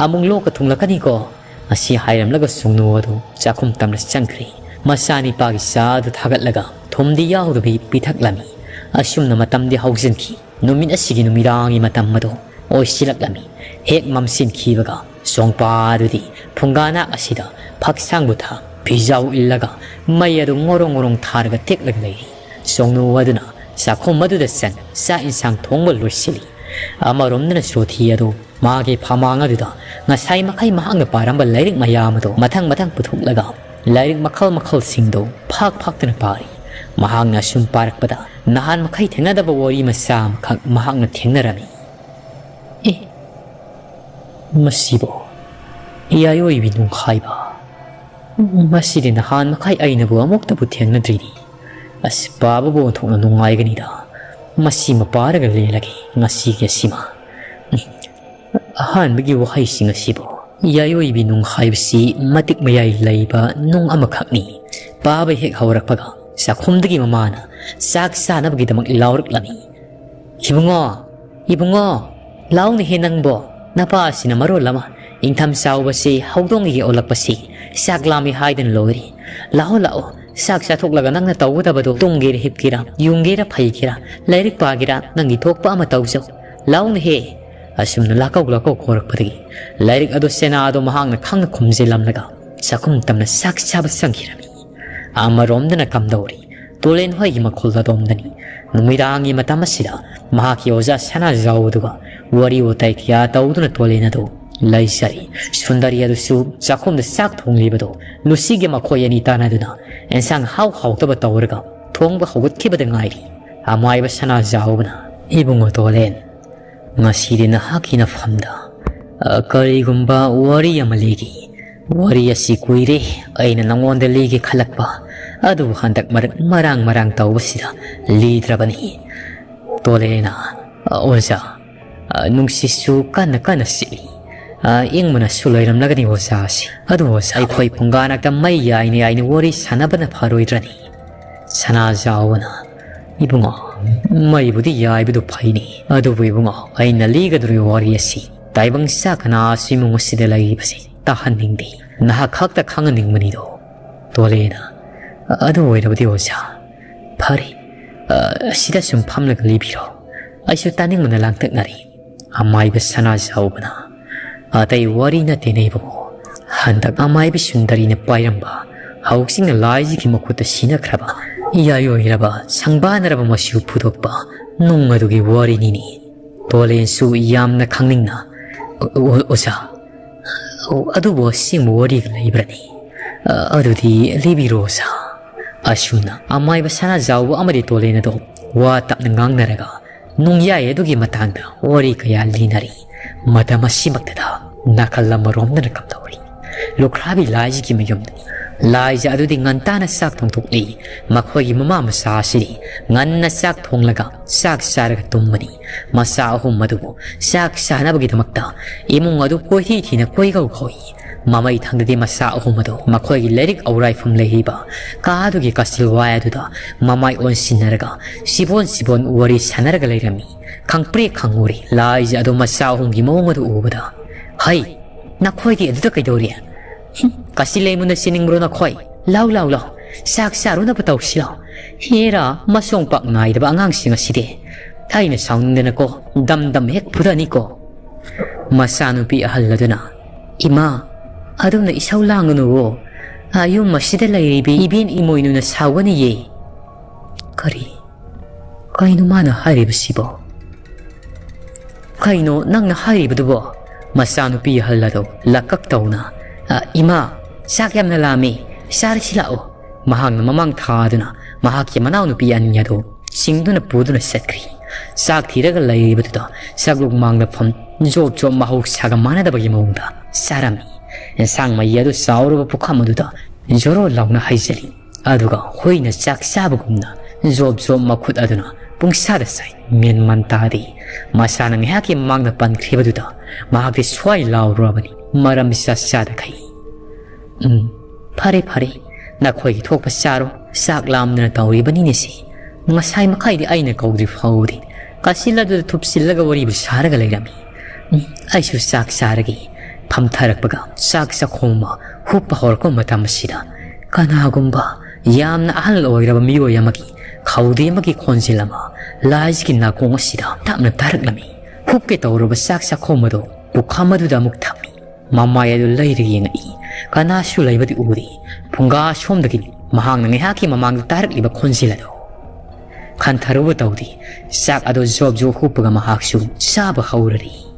ꯑꯃꯨꯛ ꯂꯣꯛꯀ ꯊꯨꯡꯂꯛꯀꯅꯤꯀꯣ꯫" ꯑꯁꯤ ꯍꯥꯏꯔꯝꯂꯒ ꯁꯣꯡꯅꯨ ꯑꯗꯨ ꯆꯥꯛꯈꯨꯝ ꯇꯝꯅ ꯆꯪꯈ꯭ꯔꯦ꯫ ꯃꯆꯥꯅꯤꯄꯥꯒꯤ ꯆꯥ ꯑꯗꯨ ꯊꯥꯒꯠꯂꯒ ꯊꯨꯝꯗꯤ ꯌꯥꯎꯗꯕꯤ ꯄꯤꯊꯛꯂꯝꯃꯤ꯫ ꯑꯁꯨꯝꯅ ꯃꯇꯝꯗꯤ ꯍꯧꯖꯤꯟꯈꯤ꯫ ꯅꯨꯃꯤꯠ ꯑꯁꯤꯒꯤ ꯅꯨꯃꯤꯗꯥꯡꯒꯤ ꯃꯇꯝ ꯑꯗꯨ ꯑꯣꯏꯁꯤꯜꯂꯛꯂꯝꯃꯤ꯫ ꯍꯦꯛ ꯃꯝꯁꯤꯟꯈꯤꯕꯒ ꯁꯣꯡꯄꯥ ꯑꯗꯨꯗꯤ ꯐꯨꯡꯒꯥꯅꯥꯛ ꯑꯁꯤꯗ ꯐꯛꯁꯥꯡꯕꯨ ꯊꯥ, ꯐꯤꯖꯥꯎ ꯏꯜꯂꯒ ꯃꯩ ꯑꯗꯨ ꯉꯣꯔꯣꯡ ꯉꯣꯔꯣꯡ ꯊꯥꯔꯒ ꯇꯦꯛꯂꯒ ꯂꯩꯔꯤ꯫ ꯁꯣꯡꯅꯨ ꯑꯗꯨꯅ ꯆꯥꯛꯈꯨꯝ ꯑꯗꯨꯗ ꯆꯪ ꯆꯥꯛ ꯏꯟꯁꯥꯡ ꯊꯣꯡꯕ ꯂꯣꯏꯁꯤꯜꯂꯤ꯫ ꯑꯃꯔꯣꯝꯗꯅ ꯁꯣꯊꯤ ꯑꯗꯨ ꯃꯥꯒꯤ ꯐꯃꯥꯡ ꯑꯗꯨꯗ ꯉꯁꯥꯏ ꯃꯈꯩ ꯃꯍꯥꯛꯅ ꯄꯥꯔꯝꯕ ꯂꯥꯏꯔꯤꯛ ꯃꯌꯥꯝ ꯑꯗꯨ ꯃꯊꯪ ꯃꯊꯪ ꯄꯨꯊꯣꯛꯂꯒ ꯂꯥꯏꯔꯤꯛ ꯃꯈꯜ ꯃꯈꯜꯁꯤꯡꯗꯨ ꯐꯥꯛ ꯐꯥꯛꯇꯨꯅ ꯄꯥꯔꯤ꯫ ꯃꯍꯥꯛꯅ ꯑꯁꯨꯝ ꯄꯥꯔꯛꯄꯗ ꯅꯍꯥꯟ ꯃꯈꯩ ꯊꯦꯡꯅꯗꯕ ꯋꯥꯔꯤ ꯃꯆꯥ ꯑꯃꯈꯛ ꯃꯍꯥꯛꯅ ꯊꯦꯡꯅꯔꯝꯃꯤ꯫ "ꯑꯦ, ꯃꯁꯤꯕꯨ ꯏꯌꯥꯏ ꯑꯣꯏꯕꯤ ꯅꯨꯡꯈꯥꯏꯕ꯫ ꯃꯁꯤꯗꯤ ꯅꯍꯥꯟ ꯃꯈꯩ ꯑꯩꯅꯕꯨ ꯑꯃꯨꯛꯇꯕꯨ ꯊꯦꯡꯅꯗ꯭ꯔꯤꯅꯤ꯫ ꯑꯁ, ꯄꯥꯕꯕꯨ ꯑꯣꯟꯊꯣꯛꯅ ꯅꯨꯡꯉꯥꯏꯒꯅꯤꯗ꯫ ꯃꯁꯤꯃ ꯄꯥꯔꯒ ꯂꯦꯜꯂꯒꯦ ꯉꯁꯤꯒꯤ ꯑꯁꯤꯃ꯫ ꯑꯍꯥꯟꯕꯒꯤ ꯋꯥꯍꯩꯁꯤꯡ ꯑꯁꯤꯕꯨ, ꯌꯥꯏꯑꯣꯏꯕꯤ ꯅꯨꯡ ꯍꯥꯏꯕꯁꯤ ꯃꯇꯤꯛ ꯃꯌꯥꯏ ꯂꯩꯕ ꯅꯨꯡ ꯑꯃꯈꯛꯅꯤ꯫ ꯄꯥꯕ ꯍꯦꯛ ꯍꯧꯔꯛꯄꯒ ꯆꯥꯛꯈꯨꯝꯗꯒꯤ ꯃꯃꯥꯅ ꯆꯥꯛ ꯆꯥꯅꯕꯒꯤꯗꯃꯛ ꯂꯥꯎꯔꯛꯂꯝꯃꯤ꯫ "ꯏꯕꯨꯡꯉꯣ, ꯏꯕꯨꯡꯉꯣ, ꯂꯥꯎꯅꯦꯍꯦ ꯅꯪꯕꯣ, ꯅꯄꯥꯁꯤꯅ ꯃꯔꯣꯜ ꯑꯃ ꯏꯪꯊꯝ ꯆꯥꯎꯕꯁꯤ ꯍꯧꯗꯣꯡꯒꯤ ꯑꯣꯜꯂꯛꯄꯁꯤ ꯆꯥꯛ ꯂꯥꯝꯃꯤ ꯍꯥꯏꯗꯨꯅ ꯂꯣꯏꯔꯤ꯫ ꯂꯥꯛꯑꯣ, ꯂꯥꯛꯑꯣ, ꯆꯥꯛ ꯆꯥꯊꯣꯛꯂꯒ ꯅꯪꯅ ꯇꯧꯒꯗꯕꯗꯣ ꯇꯨꯝꯒꯦꯔꯥ ꯍꯤꯞꯀꯦꯔꯥ, ꯌꯨꯡꯒꯦꯔꯥ ꯐꯩꯒꯦꯔꯥ, ꯂꯥꯏꯔꯤꯛ ꯄꯥꯒꯦꯔꯥ, ꯅꯪꯒꯤ ꯊꯣꯛꯄ ꯑꯃ ꯇꯧꯖꯧ꯫ ꯂꯥꯎꯅꯦꯍꯦ!" ꯑꯁꯨꯝꯅ ꯂꯥꯛꯀꯧ ꯂꯥꯛꯀꯧ ꯀꯧꯔꯛꯄꯗꯒꯤ ꯂꯥꯏꯔꯤꯛ ꯑꯗꯨ ꯁꯦꯅꯥꯗꯣ ꯃꯍꯥꯛꯅ ꯈꯪꯅ ꯈꯨꯝꯖꯤꯜꯂꯝꯂꯒ ꯆꯥꯛꯈꯨꯝ ꯇꯝꯅ ꯆꯥꯛ ꯆꯥꯕ ꯆꯪꯈꯤꯔꯝꯃꯤ꯫ ꯑꯃꯔꯣꯝꯗꯅ ꯀꯝꯗꯧꯔꯤ, ꯇꯣꯂꯦꯟ ꯍꯣꯏꯒꯤ ꯃꯈꯨꯜ ꯑꯗꯣꯝꯗꯅꯤ꯫ ꯅꯨꯃꯤꯗꯥꯡꯒꯤ ꯃꯇꯝ ꯑꯁꯤꯗ ꯃꯍꯥꯛꯀꯤ ꯑꯣꯖꯥ ꯁꯅꯥꯖꯥꯎ ꯑꯗꯨꯒ ꯋꯥꯔꯤ ꯋꯥꯇꯥꯏ ꯀꯌꯥ ꯇꯧꯗꯨꯅ ꯇꯣꯂꯦꯟ ꯑꯗꯨ ꯂꯩꯖꯔꯤ꯫ ꯁꯨꯟꯗꯔꯤ ꯑꯗꯨꯁꯨ ꯆꯥꯛꯈꯨꯝꯗ ꯆꯥꯛ ꯊꯣꯡꯂꯤꯕꯗꯨ ꯂꯨꯁꯤꯒ ꯃꯈꯣꯏ ꯑꯅꯤ ꯇꯥꯟꯅꯗꯨꯅ ꯑꯦꯟꯁꯥꯡ ꯍꯥꯎ ꯍꯥꯎꯇꯕ ꯇꯧꯔꯒ ꯊꯣꯡꯕ ꯍꯧꯒꯠꯈꯤꯕꯗ ꯉꯥꯏꯔꯤ꯫ ꯑꯃꯥꯏꯕ ꯁꯅꯥꯖꯥꯎꯕꯅ, "ꯏꯕꯨꯡꯉꯣ ꯇꯣꯂꯦꯟ, ꯉꯁꯤꯗꯤ ꯅꯍꯥꯛꯀꯤ ꯅꯐꯝꯗ, ꯑ, ꯀꯔꯤꯒꯨꯝꯕ ꯋꯥꯔꯤ ꯑꯃ ꯂꯤꯒꯦ꯫ ꯋꯥꯔꯤ ꯑꯁꯤ ꯀꯨꯏꯔꯦ ꯑꯩꯅ ꯅꯉꯣꯟꯗ ꯂꯤꯒꯦ ꯈꯜꯂꯛꯄ, ꯑꯗꯨꯕꯨ ꯍꯟꯗꯛ ꯃꯔꯛ ꯃꯔꯥꯡ ꯃꯔꯥꯡ ꯇꯧꯕꯁꯤꯗ ꯂꯤꯗ꯭ꯔꯕꯅꯤ꯫" ꯇꯣꯂꯦꯅ, "ꯑ, ꯑꯣꯖꯥ, ꯑ, ꯅꯨꯡꯁꯤꯠꯁꯨ ꯀꯟꯅ ꯀꯟꯅ ꯁꯤꯠꯂꯤ꯫ ꯑ, ꯏꯪꯕꯅꯁꯨ ꯂꯩꯔꯝꯂꯒꯅꯤ ꯑꯣꯖꯥ ꯑꯁꯤ꯫ ꯑꯗꯨ ꯑꯣꯖꯥ, ꯑꯩꯈꯣꯏ ꯄꯨꯡꯒꯥꯅꯛꯇ ꯃꯩ ꯌꯥꯏꯅ ꯌꯥꯏꯅ ꯋꯥꯔꯤ ꯁꯥꯟꯅꯕꯅ ꯐꯔꯣꯏꯗ꯭ꯔꯅꯤ?" ꯁꯅꯥꯖꯥꯎꯕꯅ, "ꯏꯕꯨꯡꯉꯣ, ꯃꯩꯕꯨꯗꯤ ꯌꯥꯏꯕꯗꯨ ꯐꯩꯅꯤ, ꯑꯗꯨꯕꯨ ꯏꯕꯨꯡꯉꯣ, ꯑꯩꯅ ꯂꯤꯒꯗꯧꯔꯤꯕ ꯋꯥꯔꯤ ꯑꯁꯤ ꯇꯥꯏꯕꯪ ꯆꯥꯛꯀꯅꯥꯁꯨ ꯏꯃꯨꯡ ꯑꯁꯤꯗ ꯂꯩꯔꯤꯕꯁꯤ ꯇꯥꯍꯟꯅꯤꯡꯗꯦ꯫ ꯅꯍꯥꯛ ꯈꯛꯇ ꯈꯪꯍꯟꯅꯤꯡꯕꯅꯤꯗꯣ꯫" ꯇꯣꯂꯦꯅ, "ꯑꯗꯨ ꯑꯣꯏꯔꯕꯗꯤ ꯑꯣꯖꯥ, ꯐꯔꯦ, ꯑ, ꯑꯁꯤꯗ ꯁꯨꯝ ꯐꯝꯂꯒ ꯂꯤꯕꯤꯔꯣ꯫ ꯑꯩꯁꯨ ꯇꯥꯅꯤꯡꯕꯅ ꯂꯥꯡꯇꯛꯅꯔꯦ꯫" ꯑꯃꯥꯏꯕ ꯁꯅꯥꯖꯥꯎꯕꯅ, "ꯑꯇꯩ ꯋꯥꯔꯤ ꯅꯠꯇꯦꯅꯦ ꯏꯕꯨꯡꯉꯣ꯫ ꯍꯟꯗꯛ ꯑꯃꯥꯏꯕ ꯁꯨꯟꯗꯔꯤꯅ ꯄꯥꯏꯔꯝꯕ ꯍꯧꯖꯤꯛꯅ ꯂꯥꯏꯁꯤꯒꯤ ꯃꯈꯨꯠꯇ ꯁꯤꯅꯈ꯭ꯔꯕ ꯏꯌꯥꯏ ꯑꯣꯏꯔꯕ ꯁꯪꯕꯥꯟꯅꯔꯕ ꯃꯆꯨ ꯐꯨꯗꯣꯛꯄ ꯅꯨꯡ ꯑꯗꯨꯒꯤ ꯋꯥꯔꯤꯅꯤꯅꯦ꯫" ꯇꯣꯂꯦꯟꯁꯨ ꯌꯥꯝꯅ ꯈꯪꯅꯤꯡꯅ, "ꯑꯣ-, ꯑꯣ-, ꯑꯣꯖꯥ, ꯑꯣ, ꯑꯗꯨꯕꯨ ꯑꯁꯦꯡꯕ ꯋꯥꯔꯤꯒ ꯂꯩꯕ꯭ꯔꯅꯦ? ꯑ, ꯑꯗꯨꯗꯤ ꯂꯤꯕꯤꯔꯣ ꯑꯣꯖꯥ꯫" ꯑꯁꯨꯝꯅ ꯑꯃꯥꯏꯕ ꯁꯅꯥꯖꯥꯎꯕ ꯑꯃꯗꯤ ꯇꯣꯂꯦꯟ ꯑꯗꯣ ꯋꯥ ꯇꯞꯅ ꯉꯥꯡꯅꯔꯒ ꯅꯨꯡꯌꯥꯏ ꯑꯗꯨꯒꯤ ꯃꯇꯥꯡꯗ ꯋꯥꯔꯤ ꯀꯌꯥ ꯂꯤꯅꯔꯤ꯫ ꯃꯇꯝ ꯑꯁꯤꯃꯛꯇꯗ ꯅꯥꯀꯜ ꯑꯃꯔꯣꯝꯗꯅ ꯀꯝꯗꯧꯔꯤ? ꯂꯨꯈ꯭ꯔꯥꯕꯤ ꯂꯥꯏꯖꯒꯤ ꯃꯌꯨꯝꯗꯅꯤ꯫ ꯂꯥꯏꯖ ꯑꯗꯨꯗꯤ ꯉꯟꯇꯥꯅ ꯆꯥꯛ ꯊꯣꯡꯗꯣꯛꯂꯤ꯫ ꯃꯈꯣꯏꯒꯤ ꯃꯃꯥ ꯃꯆꯥ ꯑꯁꯤꯗꯤ ꯉꯟꯅ ꯆꯥꯛ ꯊꯣꯡꯂꯒ ꯆꯥꯛ ꯆꯥꯔꯒ ꯇꯨꯝꯕꯅꯤ꯫ ꯃꯆꯥ ꯑꯍꯨꯝ ꯑꯗꯨꯕꯨ ꯆꯥꯛ ꯆꯥꯅꯕꯒꯤꯗꯃꯛꯇ ꯏꯃꯨꯡ ꯑꯗꯨ ꯀꯣꯏꯊꯤ ꯊꯤꯅ ꯀꯣꯏꯒꯧ ꯀꯧꯏ꯫ ꯃꯃꯩ ꯊꯪꯗꯗꯤ ꯃꯆꯥ ꯑꯍꯨꯝ ꯑꯗꯨ ꯃꯈꯣꯏꯒꯤ ꯂꯥꯏꯔꯤꯛ ꯑꯧꯔꯥꯏꯐꯝ ꯂꯩꯔꯤꯕ ꯀꯥ ꯑꯗꯨꯒꯤ ꯀꯥꯆꯤꯜ ꯋꯥꯏ ꯑꯗꯨꯗ ꯃꯃꯥꯏ ꯑꯣꯟꯁꯤꯟꯅꯔꯒ ꯁꯤꯕꯣꯟ ꯁꯤꯕꯣꯟ ꯋꯥꯔꯤ ꯁꯥꯟꯅꯔꯒ ꯂꯩꯔꯝꯃꯤ꯫ ꯈꯪꯄ꯭ꯔꯦꯛ ꯈꯪꯉꯨꯔꯦ꯫ ꯂꯥꯏꯖ ꯑꯗꯨ ꯃꯆꯥ ꯑꯍꯨꯝꯒꯤ ꯃꯑꯣꯡ ꯑꯗꯨ ꯎꯕꯗ, "ꯍꯩ, ꯅꯈꯣꯏꯗꯤ ꯑꯗꯨꯗ ꯀꯩꯗꯧꯔꯤ? ꯍꯨꯝ, ꯀꯥꯆꯤꯜ ꯂꯩꯃꯨꯟꯗ ꯆꯦꯟꯅꯤꯡꯕ꯭ꯔꯣ ꯅꯈꯣꯏ? ꯂꯥꯎ, ꯂꯥꯎ, ꯂꯥꯎ꯫ ꯆꯥꯛ ꯆꯥꯔꯨꯅꯕ ꯇꯧꯁꯤ ꯂꯥꯎ꯫ ꯍꯦꯔꯥ, ꯃꯁꯣꯡ ꯄꯥꯛ ꯅꯥꯏꯗꯕ ꯑꯉꯥꯡꯁꯤꯡ ꯑꯁꯤꯗꯤ꯫ ꯑꯩꯅ ꯁꯥꯎꯅꯤꯡꯗꯅꯀꯣ, ꯗꯝ ꯗꯝ ꯍꯦꯛ ꯐꯨꯗꯅꯤꯀꯣ꯫" ꯃꯆꯥꯅꯨꯄꯤ ꯑꯍꯜ ꯑꯗꯨꯅ, "ꯏꯃꯥ, ꯑꯗꯨꯝꯅ ꯏꯁꯧ ꯂꯥꯡꯒꯅꯨꯋꯣ꯫ ꯑꯌꯨꯝ ꯑꯁꯤꯗ ꯂꯩꯔꯤꯕꯤ ꯏꯕꯦꯟ ꯏꯃꯣꯏꯅꯨꯅ ꯁꯥꯎꯒꯅꯤꯌꯦ꯫" "ꯀꯔꯤ? ꯀꯩꯅꯣ ꯃꯥꯅ ꯍꯥꯏꯔꯤꯕꯁꯤꯕꯣ? ꯀꯩꯅꯣ ꯅꯪꯅ ꯍꯥꯏꯔꯤꯕꯗꯨꯕꯣ?" ꯃꯆꯥꯅꯨꯄꯤ ꯑꯍꯜ ꯑꯗꯨ ꯂꯀꯛ ꯇꯧꯅ, "ꯑ, ꯏꯃꯥ, ꯆꯥꯛ ꯌꯥꯝꯅ ꯂꯥꯝꯃꯤ, ꯆꯥꯔꯁꯤ ꯂꯥꯛꯑꯣ꯫" ꯃꯍꯥꯛꯅ ꯃꯃꯥꯡ ꯊꯥꯗꯨꯅ ꯃꯍꯥꯛꯀꯤ ꯃꯅꯥꯎꯅꯨꯄꯤ ꯑꯅꯤ ꯑꯗꯨ ꯆꯤꯡꯗꯨꯅ ꯄꯨꯗꯨꯅ ꯆꯠꯈ꯭ꯔꯤ꯫ ꯆꯥꯛ ꯊꯤꯔꯒ ꯂꯩꯔꯤꯕꯗꯨꯗ ꯆꯥꯛꯂꯨꯛ ꯃꯥꯡꯗ ꯐꯝ ꯖꯣꯞ ꯖꯣꯞ ꯃꯍꯧꯁꯥꯒ ꯃꯥꯟꯅꯗꯕꯒꯤ ꯃꯑꯣꯡꯗ ꯆꯥꯔꯝꯃꯤ꯫ ꯌꯦꯟꯁꯥꯡ ꯃꯍꯤ ꯑꯗꯨ ꯆꯥꯎꯔꯕ ꯄꯨꯈꯝ ꯑꯗꯨꯗ ꯖꯣꯔꯣ ꯂꯥꯎꯅ ꯍꯩꯖꯤꯜꯂꯤ꯫ ꯑꯗꯨꯒ ꯍꯨꯏꯅ ꯆꯥꯛ ꯆꯥꯕꯒꯨꯝꯅ ꯖꯣꯞ ꯖꯣꯞ ꯃꯈꯨꯠ ꯑꯗꯨꯅ ꯄꯨꯡꯁꯥꯗ ꯁꯥꯏ꯫ ꯃꯦꯟ ꯃꯥꯟ ꯇꯥꯗꯦ꯫ ꯃꯁꯥꯅ ꯉꯥꯏꯍꯥꯛꯀꯤ ꯃꯃꯥꯡꯗ ꯄꯟꯈ꯭ꯔꯤꯕꯗꯨꯗ ꯃꯍꯥꯛꯇꯤ ꯁ꯭ꯋꯥꯏ ꯂꯥꯎꯔꯨꯔꯕꯅꯤ꯫ ꯃꯔꯝ ꯏꯆꯥ ꯆꯥꯗꯈꯩ꯫ "ꯎꯝ, ꯐꯔꯦ, ꯐꯔꯦ꯫ ꯅꯈꯣꯏꯒꯤ ꯊꯣꯛꯄ ꯆꯥꯔꯣ꯫ ꯆꯥꯛ ꯂꯥꯝꯗꯅ ꯇꯧꯔꯤꯕꯅꯤꯅꯦ ꯁꯤ꯫ ꯉꯁꯥꯏ ꯃꯈꯩꯗꯤ ꯑꯩꯅ ꯀꯧꯗ꯭ꯔꯤ ꯐꯥꯎꯕꯗꯤ ꯀꯥꯆꯤꯜ ꯑꯗꯨꯗ ꯊꯨꯞꯆꯤꯜꯂꯒ ꯋꯥꯔꯤꯕꯨ ꯁꯥꯔꯒ ꯂꯩꯔꯝꯃꯤ꯫ ꯎꯝ, ꯑꯩꯁꯨ ꯆꯥꯛ ꯆꯥꯔꯒꯦ꯫" ꯐꯝꯊꯔꯛꯄꯒ ꯆꯥꯛ ꯆꯥꯛꯈꯣꯝ ꯑꯃ ꯍꯨꯞꯄ ꯍꯧꯔꯛꯄ ꯃꯇꯝ ꯑꯁꯤꯗ ꯀꯅꯥꯒꯨꯝꯕ ꯌꯥꯝꯅ ꯑꯍꯜ ꯑꯣꯏꯔꯕ ꯃꯤꯑꯣꯏ ꯑꯃꯒꯤ ꯈꯧꯗꯦ ꯑꯃꯒꯤ ꯈꯣꯟꯖꯦꯜ ꯑꯃ ꯂꯥꯏꯖꯒꯤ ꯅꯥꯀꯣꯡ ꯑꯁꯤꯗ ꯇꯞꯅ ꯇꯥꯔꯛꯂꯝꯃꯤ꯫ ꯍꯨꯞꯀꯦ ꯇꯧꯔꯕ ꯆꯥꯛ ꯆꯥꯛꯈꯣꯝ ꯑꯗꯨ ꯄꯨꯈꯝ ꯑꯗꯨꯗ ꯑꯃꯨꯛ ꯊꯝꯃꯤ꯫ ꯃꯃꯥꯏ ꯑꯗꯨ ꯂꯩꯔꯒ ꯌꯦꯡꯉꯛꯏ꯫ ꯀꯅꯥꯁꯨ ꯂꯩꯕꯗꯤ ꯎꯗꯦ꯫ ꯐꯨꯡꯒꯥ ꯁꯣꯝꯗꯒꯤꯅꯤ ꯃꯍꯥꯛꯅ ꯉꯥꯏꯍꯥꯛꯀꯤ ꯃꯃꯥꯡꯗ ꯇꯥꯔꯛꯂꯤꯕ ꯈꯣꯟꯖꯦꯜ ꯑꯗꯨ꯫ ꯈꯟꯊꯔꯨꯕ ꯇꯧꯗꯦ꯫ ꯆꯥꯛ ꯑꯗꯨ ꯖꯣꯞ ꯖꯣꯞ ꯍꯨꯞꯄꯒ ꯃꯍꯥꯛꯁꯨ ꯆꯥꯕ ꯍꯧꯔꯔꯤ꯫